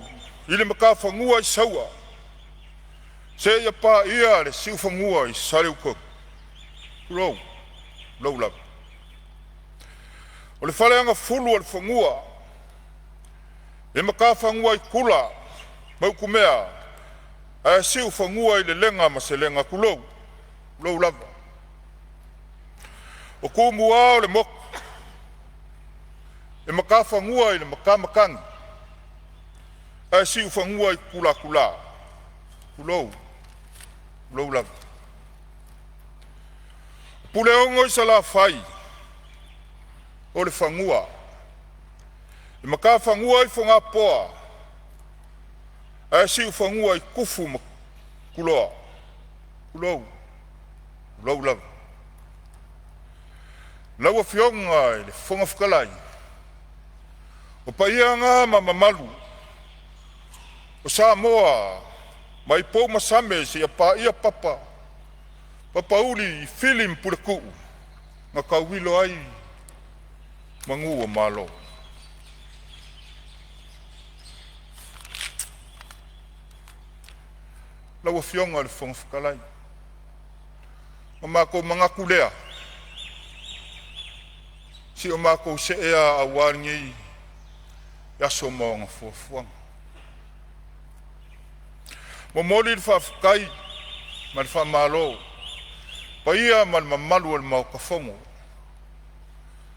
i le matafanua i Saua seia paia le siufanua i Saleupolu, tulou, tulou lava. O le faleagafulu o le fanua, e matafanua i Tula ma Utumea ae siufanua i Lelega ma Selega, tulou, tulou lava. O Tumua o le motu e matafanua i le matamatagi ae siufanua i Tulatula, tulou, tulou lava. O Puleono i Salafai, o le fanua, e matafanua i Fogapoa ae siufanua i Tufu ma Puloa, tulou, tulou lava. Lau Afioga i le Fofoga Fetalai, o paia na ma mamalu o Samoa mai pou ma same seia paia papa, papauli, Fili ma Puletuu na tauilo ai manu o Malo. Lau Afioga i le Fofoga Fetalai, ona matou manatu lea, se i o matou see lava aua lenei aso ma ona fuafuaga. Momoli le faafetai ma le faamalo i le paia ma le mamalu o le Maota Fono,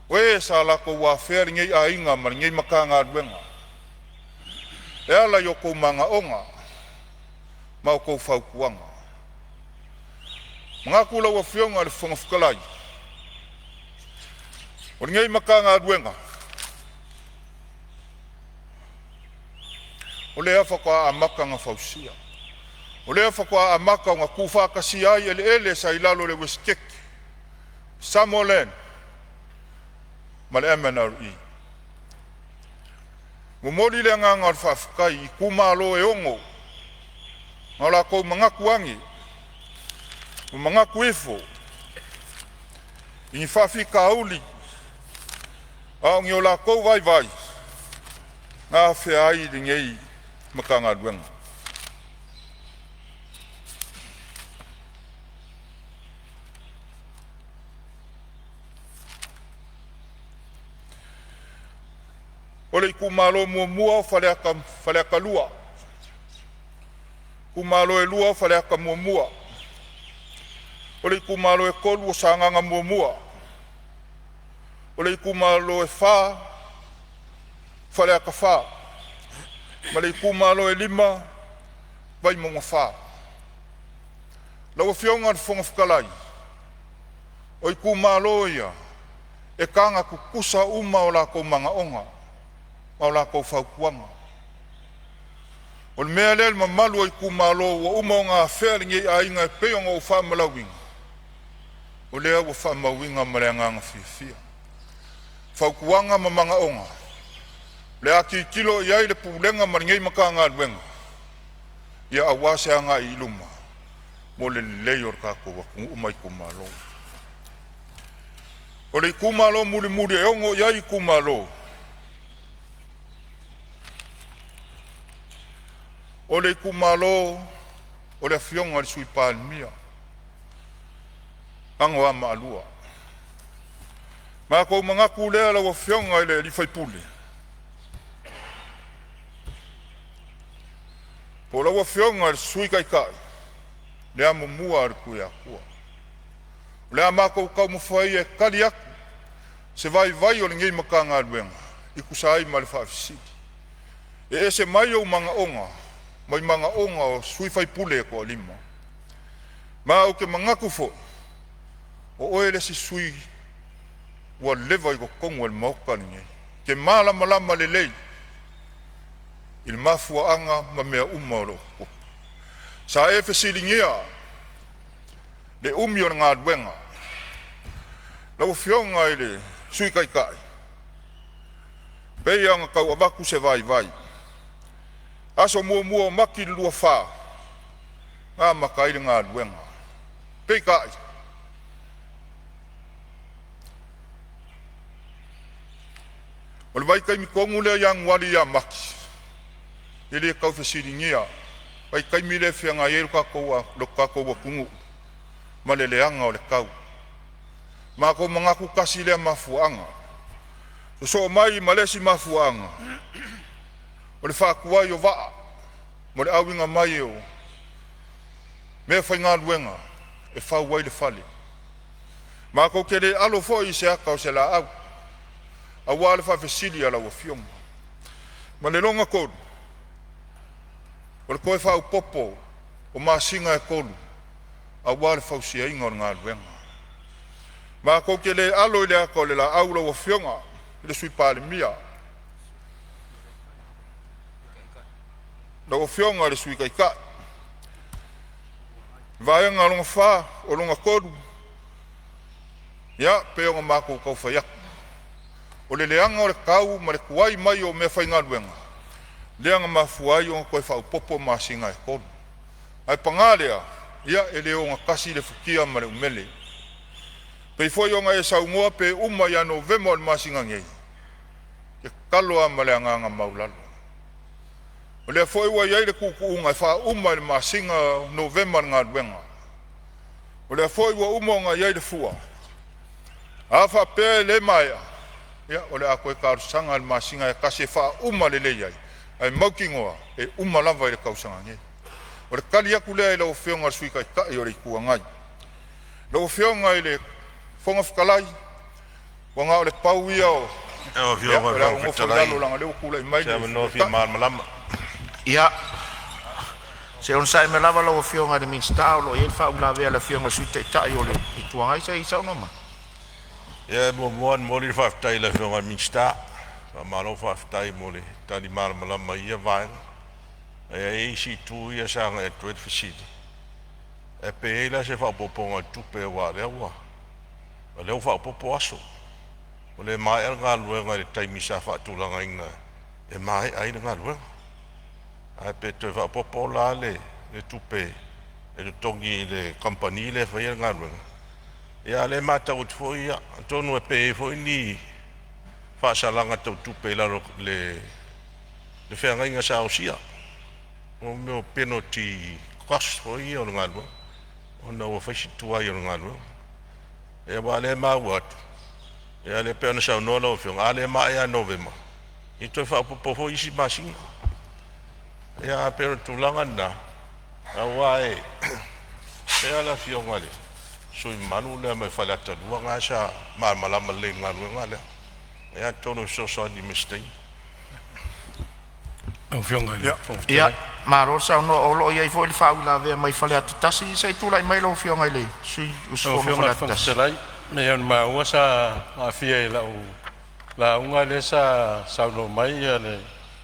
o e sa latou afea lenei aiga ma lenei Matagaluega e ala i o outou manaoga ma outou fautuaga. E manatu lau Afioga i le Fofoga Fetalai, o lenei Matagaluega o lea faatoa amata ona fausia. O lea faatoa amata ona tuufaatasia ai eleele sa i lalo o le Uesetete, Samoa Land ma le MNRE. Momoli le agaga o le faafetai i itumalo e ono na latou manatu ane ma manatu ifo i ni faafitauli a o ni o latou vaivai na afea ai lenei Matagaluega. O le itumalo muamua o Faleata, Faleata 2, itumalo e 2 o Faleata 1, o le itumalo e 3 o Sagaga 1, o le itumalo e 4 Faleata 4, ma le itumalo e 5 Vaimauga 4. Lau Afioga i le Fofoga Fetalai, o itumalo ia e taga tutusa uma o latou manaoga ma o latou fautuaga. O le mea lea le mamalu o itumalo ua uma ona afea e lenei aiga e pei ona ou faamalauina, o lea ua faamauina ma le agaga fiafia fautuaga ma manaoga o le a tilotilo i ai le Pulega ma lenei Matagaluega aua se agai i luma mo le lelei o le tatou atunuu ma itumalo. O le itumalo mulimuli e ono i ai itumalo, o le itumalo o le Afioga i le Sui Palemia, Anoamaa 2. Ona matou manatu lea lau Afioga i le sui usufono, po o lau Afioga i le Sui Taitai, le amomua a le Tuiatua. O le a matou taumafai e tali atu se vaivai o lenei Matagaluega e tusa ai ma le faafesili. E ese mai ou manaoga mai manaoga o sui usufono e toalima. Ma ou te manatu foi, o oe le isi sui ua leva i totonu o le Maota lenei, e te malamalama lelei i le mafuaaga ma mea uma o lo o tutupu. Sa e fesiligia le umi o le galuega. Lau Afioga i le Sui Taitai, e pei lava ona tau avatu se vaivai, aso 1 o Mati 2024 na amata ai le galuega, peitai o le vaitaimi tonu lea Ianuari ia Mati, e le tau fesiligia vaitaimi lea e feagai ai lo tatou atunuu ma le leaga o le tau. Matou manatu tasi lea mafuaaga, sosoo mai ma le isi mafuaaga o le faatuai o vaa mo le auina mai o meafaigaluega e fau ai le fale. Matou te le alo foi i se ata o se laau aua le faafesili a lau Afioga. Ma le lona tolu, o le toe faaopoopo o masina e 3 aua le fausiaina o le galuega. Matou te le alo i le ata o le laau lau Afioga i le Sui Palemia, lau Afioga i le Sui Taitai. Vaega lona fa, o lona tolu, ia pei ona matou tau fai atu, o le leaga o le tau ma le tuai mai o meafaigaluega lea na mafua ai ona toe faaopoopo masina e 3. Ae paga lea, ia e le ogatasi le futia ma le umele. E pei foi ona e saunoa pe uma ia Novema o le masina nei, ou te tatalo lava ma le agaga maualalo. O lea foi ua i ai le tuutuuga e faauma i le masina o Novema le galuega. O lea foi ua uma ona i ai le fua. A faapea e le maea, ia o le a toe talosaga i le masina e tasi e faauma lelei ai, ae mautinoa e uma lava i le tausaga nei. O le tali atu lea i lau Afioga i le Sui Taitai o le Itu Agai. Lau Afioga i le Fofoga Fetalai, ua na o le pau ia o… Lau Ia, Afioga o i le le a ou Fofoga nofo i Fetalai, lalo leaga o lea ua tulai o mai se le Sui avanoa fia Taitai. malamalama. Ia, se i onosai mai lava lau Afioga i le Minisita o lo o i ai le faauilavea a le Afioga i le Sui Taitai o le Itu Agai. Se i saunoa mai. Ia, e muamua ona momoli le faafetai i le Afioga i le Minisita, faamalo faafetai mo le tali malamalama i ia vaega. Ae i ai isi itu ia sa agai atu ai le fesili, ae pe i ai la se faaopoopoga o le tupe aua o lea ua faaopoopo aso, ua le maea le galuega i le taimi sa faatulagaina e maea ai le galuega. Ae pe toe faaopoopo la le tupe e totogi i le kamupani lea e faia le galuega. Ia, a o lea e matau atu foi, atonu pe i ai foi ni faasalaga tau tupe i lalo o le feagaiga sa osia, mo mea o penalty cost foi ia o le galuega ona ua fai si tuai o le galuega. Ia aua o lea e maua atu, ia lea pei ona saunoa lau Afioga, a le maea ia Novema, ia toe faaopoopo foi isi masina. Ia ae pei o le tulaga lena, aua e pei lava le Afioga i le sui usufono mamalu lea mai Faleata 2 lena sa malamalama lelei i le galuega lea. Ia atonu e fesoasoani mai i se taimi. Lau Afioga i le Fofoga Ia, Fetalai. malo le saunoa, o lo o i ai foi le faauilavea mai Faleata 1. Se i tulai mai lau Afioga i le sui Lau usufono mo Afioga i le Faleata Fofoga 1. Fetalai, pei ona maua sa aafia i lau lauga lea sa saunoa mai le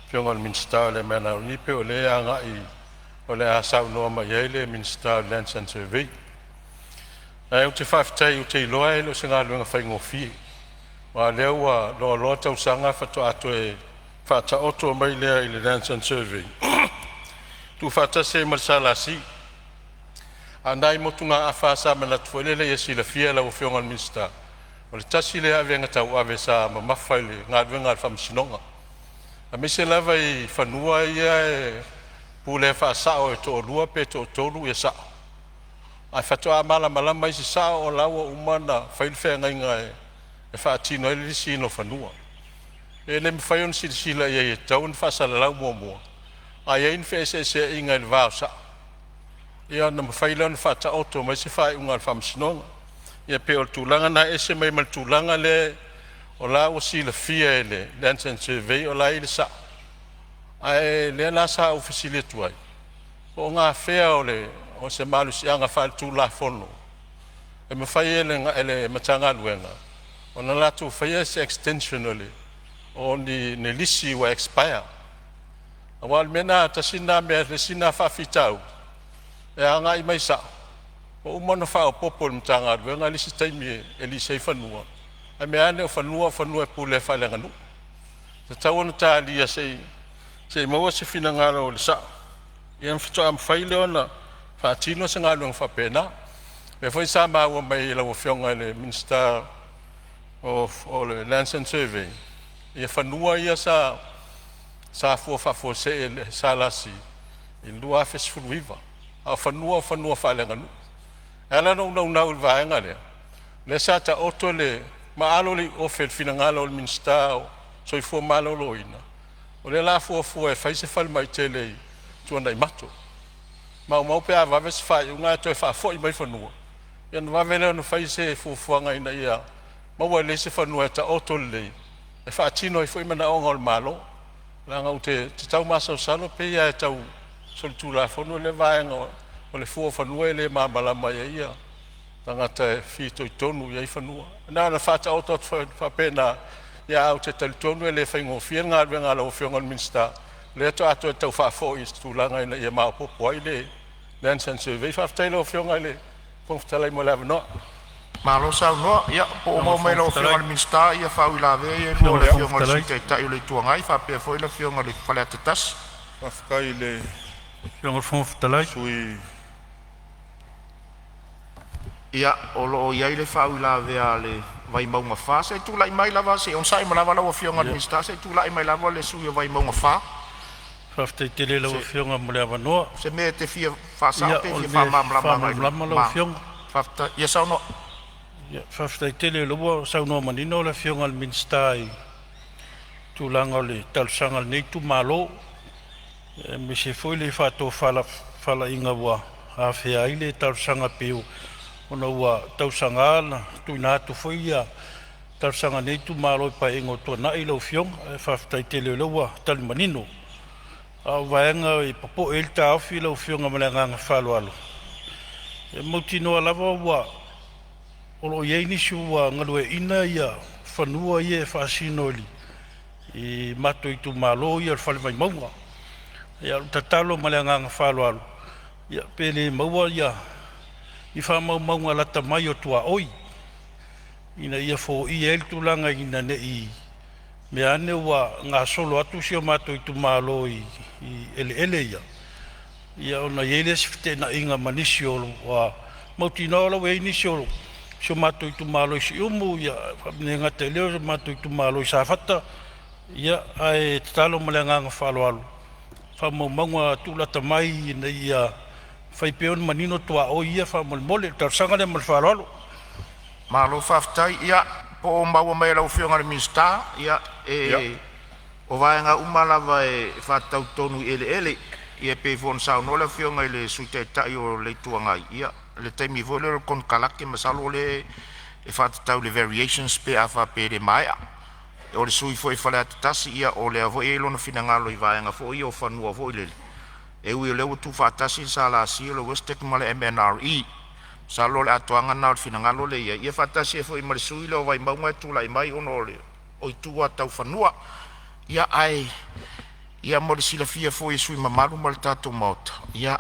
Afioga i le Minisita o le MNRE pei o lea e agai o le a saunoa mai ai le Minisita o le Lands and Survey. Ae ou te faafetai ou te iloa e le o se galuega faigofie, aua o lea ua loaloa tausaga faatoa toe faataoto mai lea i le Lands and Survey tuufaatasi ai ma le SLC. A o nai motugaafa lava sa manatu foi lele ia silafia e lau Afioga i le Minisita, o le tasi lea avega tauave sa mamafa i le galuega a le Faamasinoga, aemaise lava i fanua ia e pulea faasao e toalua pe toatolu sao, ae faatoa malamalama isi sao o la ua uma ona fai le feagaiga e faatino ai le lisiina o fanua. Pe le mafai ona silasila i ai e tatau ona faasalalau muamua, a i ai ni feeseeseaiga i le va o sao, ia ona mafai lea ona faataoto mai se faaiuga a le Faamasinoga. Ia pei o le tulaga lena e ese mai ai ma le tulaga lea o la ua silafia e le Lands and Survey o la e i ai le sao, ae o lea la sa ou fesili atu ai, po o gafea o se malosiaga faaletulafono e mafai ai e le Matagaluega ona latou faia se extension o ni lisi ua expire. Aua o le mea lena, tasi lena mea, le isi lena faafitauli e agai mai sao ua uma ona faaopoopo e le Matagaluega le isi taimi e lisi ai fanua, ae mea ane o fanua o fanua e pulea faaleaganuu. E tatau ona talia se i maua se finagalo o le sao ia ona faatoa mafai lea ona faatino se galuega faapena. O lea foi sa maua mai e lau Afioga i le Minisita o le Lands and Survey fanua ia sa fua faafuasei e le SLC i le 2019, a o fanua o fanua faaleaganuu. E ala ona ou naunau i le vaega lea, lea sa taoto le maalo le iuofe i le finagalo o le Minisita o le Soifua Maloloina, o lea o le a fuafua e fai se falemai tele i Tuanaimato. Maumau pe a vave se faaiuga ae toe faafoi mai fanua ia ona vave lea ona fai se fuafuaga ina ia maua lelei se fanua e taoto lelei e faatino ai foi manaoga o le Malo. Leaga ou te tau masalosalo pei lava e tau solitulafono lea vaega o le fua o fanua e le malamalama i ai ia tagata e fitoitonu i ai fanua. Na ona faataoto atu faapena, ae ou te talitonu e le faigofie le galuega a lau Afioga i le Minisita, lea faatoa toe tau faafoi i se tulaga ina ia maopoopo ai le Lands and Survey. Faafetai i lau Afioga i le Fofoga Fetalai mo le avanoa. Malo saunoa. Ia po ua maua mai e lau Afioga i le Minisita faauilavea ia e lua a le Afioga i le Sui Taitai o le Itu Agai faapea foi le Afioga i le Faleata 1. Faafetai i le sui Ia, o lo o i ai le faauilavea a le Vaimauga 4. Se i tulai mai lava, se i onosai mai lava lau Afioga i le Minisita, se i tulai mai lava le sui usufono o Vaimauga 4. Faafetai tele i lau Afioga mo le avanoa. Se mea e te fia faasao Ia, pe o fia le mea e faamalamalama i le faamalamalama lau Afioga. Faafetai. Ia saunoa. Ia, faafetai tele o lea ua saunoa manino le Afioga i le Minisita i tulaga o le talosaga a lenei itumalo, aemaise foi le faatofalaiga ua afea ai le talosaga pei ona ua tausaga na tuuina atu foi ia talosaga a lenei itumalo i Paeaiga ua tuanai lau Afioga, ae faafetai tele o lea ua tali manino. A o vaega e popo'e ai le taofi lau Afioga ma le agaga faaaloalo, e mautinoa lava ua o lo o i ai nisi ua galueaiina ia fanua ia e faasino i matou itumalo ia o le Fale Vaimauga. Ia, o le tatalo ma le agaga faaaloalo, ia pe le maua ni faamaumauga lata mai o tuaoi ina ia foia ai le tulaga ina ne i meaane ua gasolo atu si o matou itumalo i eleele ia, ia ona i ai lea o se feteenaiga ma nisi o ua mautinoa o la ua i ai nisi o si o matou itumalo i Siumu, ia e le gata i lea o le matou itumalo i Safata. Ia ae tatalo ma le agaga faaaloalo, faamaumauga tuulata mai ina ia mafai pea ona manino tuaoi ia faamolemole. O le talosaga lea ma le faaaloalo. Malo faafetai. Ia po o maua mai e lau Afioga i le Minisita, ia o vaega uma lava e faatatau tonu i eleele. Ia e pei foi ona saunoa le Afioga i le Sui Taitai o le Itu Agai, ia o le taimi foi lea o le konekarate masalo lea e faatatau i le variations pe a faapea e le maea. O le sui usufono foi o Faleata 1, ia o lea foi e i ai lona finagalo i vaega foi ia o fanua foi lele, e ui o lea ua tuufaatasi le SLC, o le Wesetec ma le MNRE. Masalo o le atoaga lena o le finagalo lea e i ai, ia faatasi ai foi ma le sui usufono lea o Vaimauga e tulai mai ona o itu lava tau fanua. Ia ae mo le silafia foi e sui usufono mamalu ma le tatou Maota, ia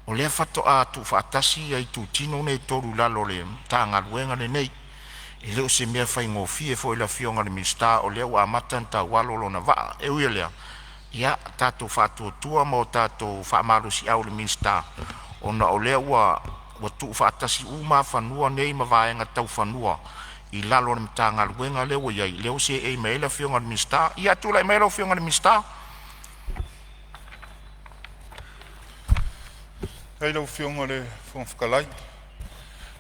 o lea faatoa tuufaatasi ia itutino nei e tolu i lalo o le Matagaluega lenei. E le o se mea faigofie foi i le Afioga i le Minisita o lea ua amata ona taualo lona vaa. E ui o lea, ia tatou faatuatua ma o tatou faamalosiau i le Minisita ona o lea ua tuufaatasi uma fanua nei ma vaega tau fanua i lalo o le Matagaluega lea ua i ai, lea ua seei mai ai le Afioga i le Minisita. Ia tulai mai lau Afioga i le Minisita. Faafetai i lau Afioga i le Fofoga Fetalai. E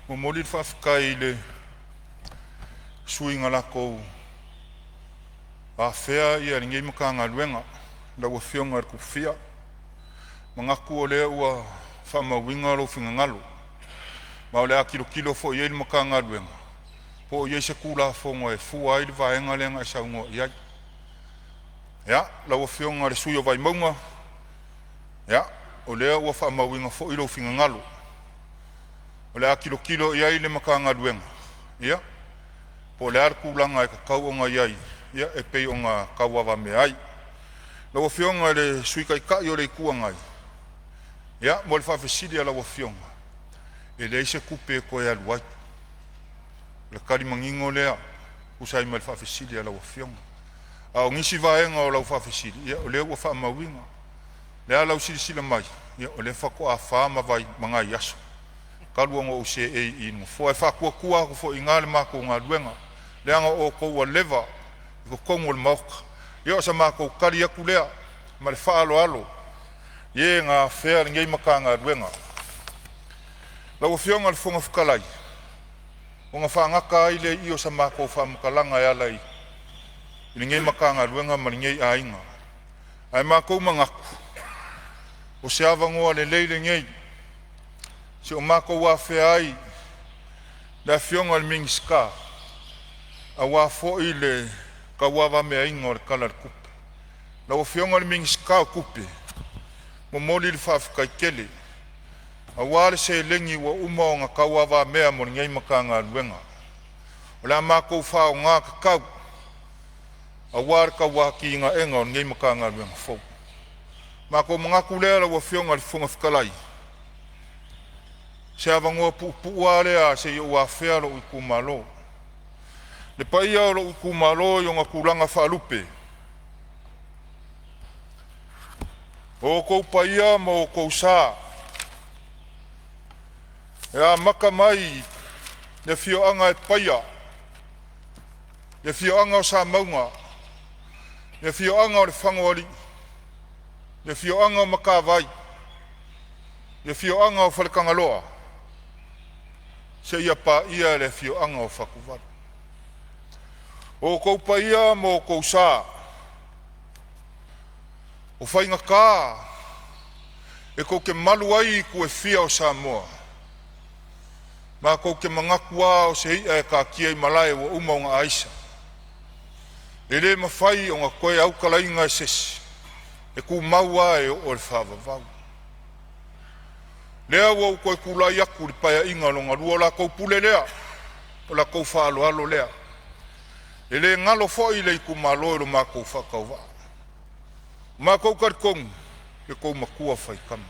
momoli le faafetai i le sui usufono na latou afea lenei Matagaluega, lau Afioga i le Tupufia. E manatu o lea ua faamauina lou finagalo, ma o le a tilotilo foi i ai le Matagaluega. po o i ai se Tulafono e fua ai le vaega lea na e saunoa i ai. Ia, lau Afioga i le sui usufono o Vaimauga, ia, o lea ua faamauina foi lou finagalo. O le a tilotilo i ai le Matagaluega ia po o le a le tulaga e tatau ona i ai e pei ona tauavamea ai. Lau Afioga i le Sui Taitai o le Itu Agai, ia mo le faafesili a lau Afioga, e leai se tupe e toe alu ai. O le tali manino lea e tusa ai ma le faafesili a lau Afioga. A o nisi vaega o lau faafesili, ia o lea ua faamauina. O le a lau silasila mai, ia o lea faatoa 4 ma nai aso talu ona ou seei i le nofoa. E faatuatua atu foi i ina le matou galuega leaga o outou ua leva i totonu o le Maota. Ia o se matou tali atu lea ma le faaaloalo i e na afea lenei Matagaluega. Lau Afioga i le Fofoga Fetalai, ona faagata ai lea i i o sa matou faamatalaga e ala i lenei Matagaluega ma lenei aiga. Ae matou te manatu o se avanoa lelei lenei se i o matou afea ai le Afioga i le Minisita aua foi le tauavameaina o le Tala o le Tupe. Lau Afioga i le Minisita o Tupe, e momoli le faafetai tele aua le seleni ua uma ona tauavamea mo lenei Matagaluega. O le a matou faaaoga tatau aua le tau atiaeina o lenei Matagaluega fou. Ona matou manatu lea lau Afioga i le Fofoga Fetalai, o se avanoa puupuu lava lea se i ou afea lou itumalo. Le paia o lou itumalo i ona tulaga faalupe, o outou paia ma outou sa e amata mai i le afioaga e Paia, le afioaga o Samauga, le afioaga o Lefagaoalii, le afioaga o Matavai, le afioaga o Faletagaloa seia paia le afioaga o Fatuvalu. O outou paia ma outou sa o faigata e tou te malu ai itu e fia o Samoa. Matou te manatu lava o se i'a e taatia i malae ua uma ona aisa, e le mafai ona toe autalaina e se isi, e tumau lava e oo i le faavavau. Lea ua ou toe tulai atu i le Paeaiga lona II, o la outou pule lea, o la outou faaaloalo lea. E le galo foi le itumalo i lo matou faatauvaa. Ua matou talitonu lo outou matua faitama.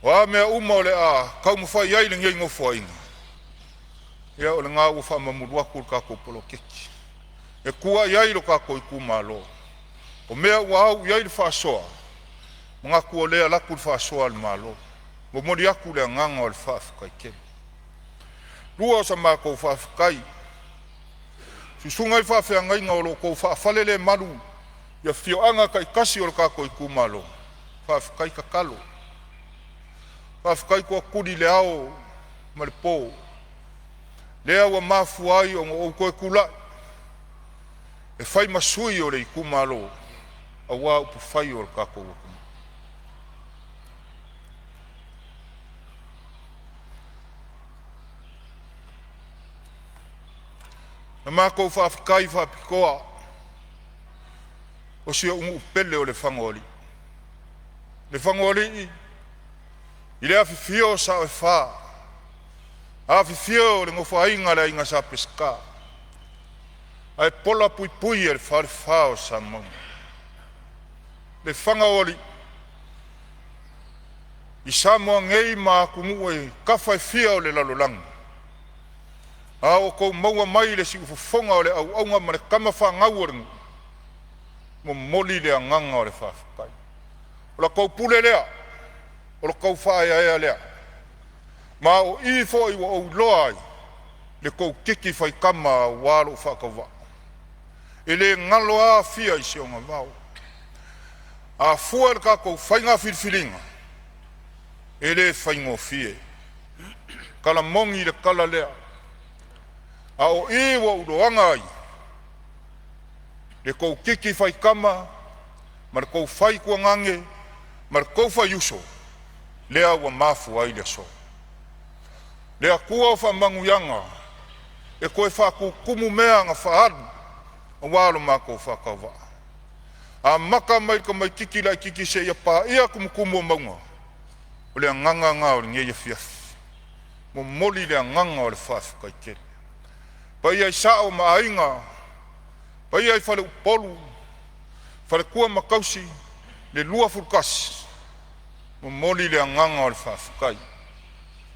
O a mea uma o le a taumafai ai lenei Nofoaiga, ia o lena ua faamamulu atu le tatou poloketi e tua i ai lo tatou itumalo. O mea ua au i ai le faasoa, manatu o lea e alu atu le faasoa a le Malo. E momoli atu le agaga o le faafetai tele. Lua o sa matou faafetai, susuga i faafeagaiga o lo o outou faafalelemalu i afioaga taitasi o le tatou itumalo, faafetai tatalo, faafetai tootuli i le ao ma le po, lea ua mafua ai ona ou toe tulai e fai ma sui o le itumalo aua upufai o le tatou atunuu. Na matou faafetai faapitoa o si ou nuu pele o Lefagaoalii. Lefagaoalii, i le afifio o Sao e Fa, afifio le nofoaiga a le Aiga Sa Peseta, ae pola puipui e le Falefa o Samauga. Lefagaoalii, i Samoa nei ma atunuu e tafa e fia o le lalolagi, a o outou maua mai le siufofoga o le auauna ma le tamafanau a le nuu, e momoli le agaga o le faafetai. O la outou pule lea, o lo outou faaeaea lea, ma o i foi ua ou iloa ai le tou titi faitama aua lou faatauvaa. E le galo lava Afia i si ona vao. A fua i le tatou faiga filifiliga, e le faigofie. Tala moni le tala lea, a o i ua ou iloaga ai le tou titi faitama ma le tou fai tuagage ma le tou faiuso, lea ua mafua ai le aso. Le Atua o faamanuiaga e toe faatutumu mea na faaalu aua lo matou faatauvaa. Amata mai i le tamaititi laititi seia paia tumutumu o mauga. O le agaga lena o lenei afiafi, momoli le agaga o le faafetai tele. Paia i Sao ma Aiga, paia i Faleupolu, Faletua ma Tausi, le 21, momoli le agaga o le faafetai.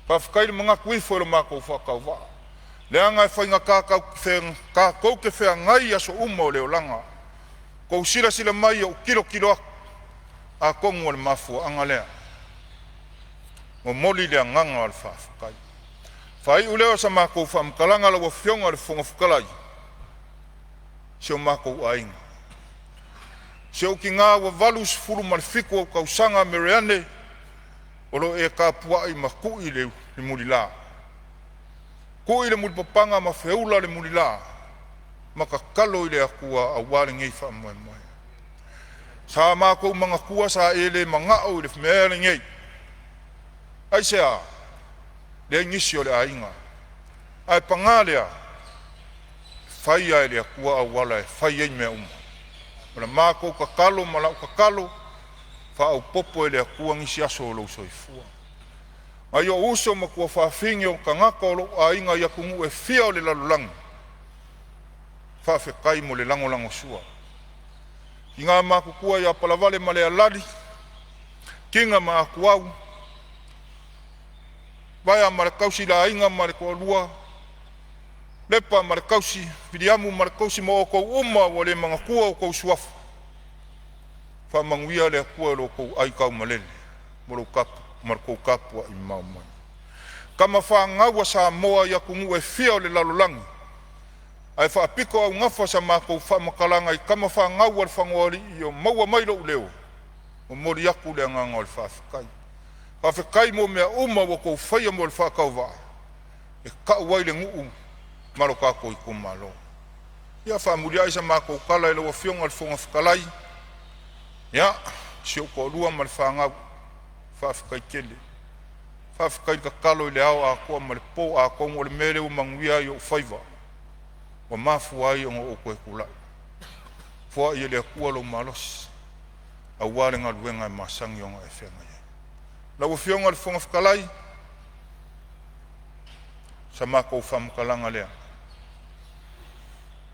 Faafetai le manatu ifo i lo matou faatauvaa, leaga e faigata tatou te feagai i aso uma o le olaga. Tou silasila mai i ou tilotilo atu, atonu o le mafuaaga lea. Momoli le agaga o le faafetai. Faaiu lea o sa matou faamatalaga lau Afioga i le Fofoga Fetalai, si o matou aiga, si ou tina ua 87 ou tausaga Meremere o lo o e tapuai ma tui le mulila, tui le mulipapaga ma feula le mulila ma tatalo i le Atua aua lenei faamoemoe. Sa matou manatua sa e le manao i le mea lenei. Aisea? Leai nisi o le aiga, ae paga lea, e fai lava e le Atua auala e fai ai mea uma. O le matou tatalo ma lau tatalo, faaopoopo e le Atua nisi aso o lou soifua. Nai ou uso ma tuafafine o tagata o lou aiga i atunuu e fia o le lalolagi, faafetai mo le lagolagosua. Tina matutua ia Palavale ma Lealali, Tina ma Atuau, Vaea ma le tausi le aiga ma le toalua, Lepa ma le tausi, Viliamu ma le tausi ma outou uma ua le manatua outou suafa, faamanuia le Atua i lo outou aitaumalele ma le tou tapuai mamao mai. Tama fanau a Samoa i atunuu e fia o le lalolagi, ae faapitoaugafa sa matou faamatalaga i tama fanau a le Lefagaoalii o maua mai lou leo. E momoli atu le agaga o le faafetai, faafetai mo mea uma ua outou faia mo le faatauvaa e tau ai le nuu ma lo tatou itumalo. Ia faamanuia se matou tala i lau Afioga i le Fofoga Fetalai, ia si ou toalua ma le fanau, faafetai tele. Faafetai tatalo i le ao atoa ma le po, atonu o le mea lea ua manuia ai ou faiva ua mafua ai ona ou toe tulai. Foai e le Atua lou malosi aua le galuega e masani ona e feagai ai. Lau Afioga i le Fofoga Fetalai, o sa matou faamatalaga lea.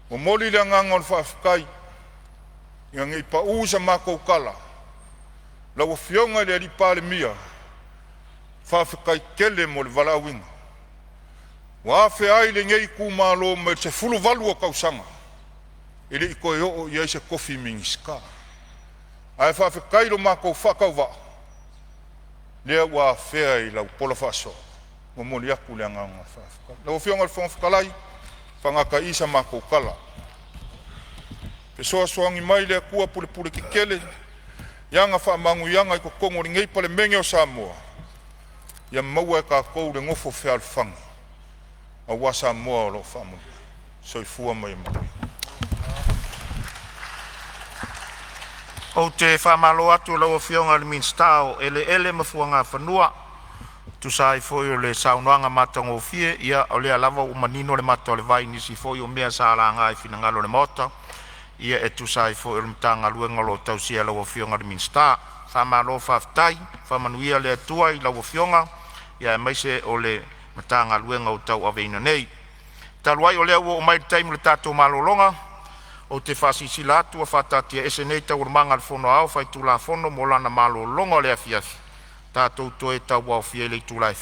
Momoli le agaga o le faafetai ina ne i pau sa matou tala, lau Afioga i le Palemia, faafetai tele mo le valaauina ua afea ai lenei itumalo mai le 18 o tausaga e le i toe oo i ai se tofi Minisita. Ae faafetai i lo matou faatauvaa lea ua afea i lau pola faasoa. Momoli atu le agaga faafetai. Lau Afioga i le Fofoga Fetalai, faagata ai i i sa matou tala. Fesoasoani mai le Atua pulepule tetele i ana faamanuiaga i totonu o lenei Palemene o Samoa, ia maua e tatou le nofo fealofani aua Samoa o lo o faamanuia. Soifua ma ia manuia. Ou te faamalo atu i lau Afioga i le Minisita o Eleele ma Fuagafanua e tusa ai foi o le saunoaga matagofie. Ia o lea lava ua manino le mata o le vai i nisi foi o mea sa laga i finagalo o le Maota ia e tusa ai foi o le Matagaluega o lo o tausia e lau Afioga i le Minisita. Faamalo faafetai, faamanuia le Atua i lau Afioga ia aemaise o le Matagaluega ua tauaveina nei. Talu ai o lea ua oo mai le taimi o le tatou malologa, ou te faasilasila atu ua faataatiaese nei Taualumaga a le Fono Aoao Faitulafono mo lana malologa o le afiafi. Tatou toe tauaofia i le itula e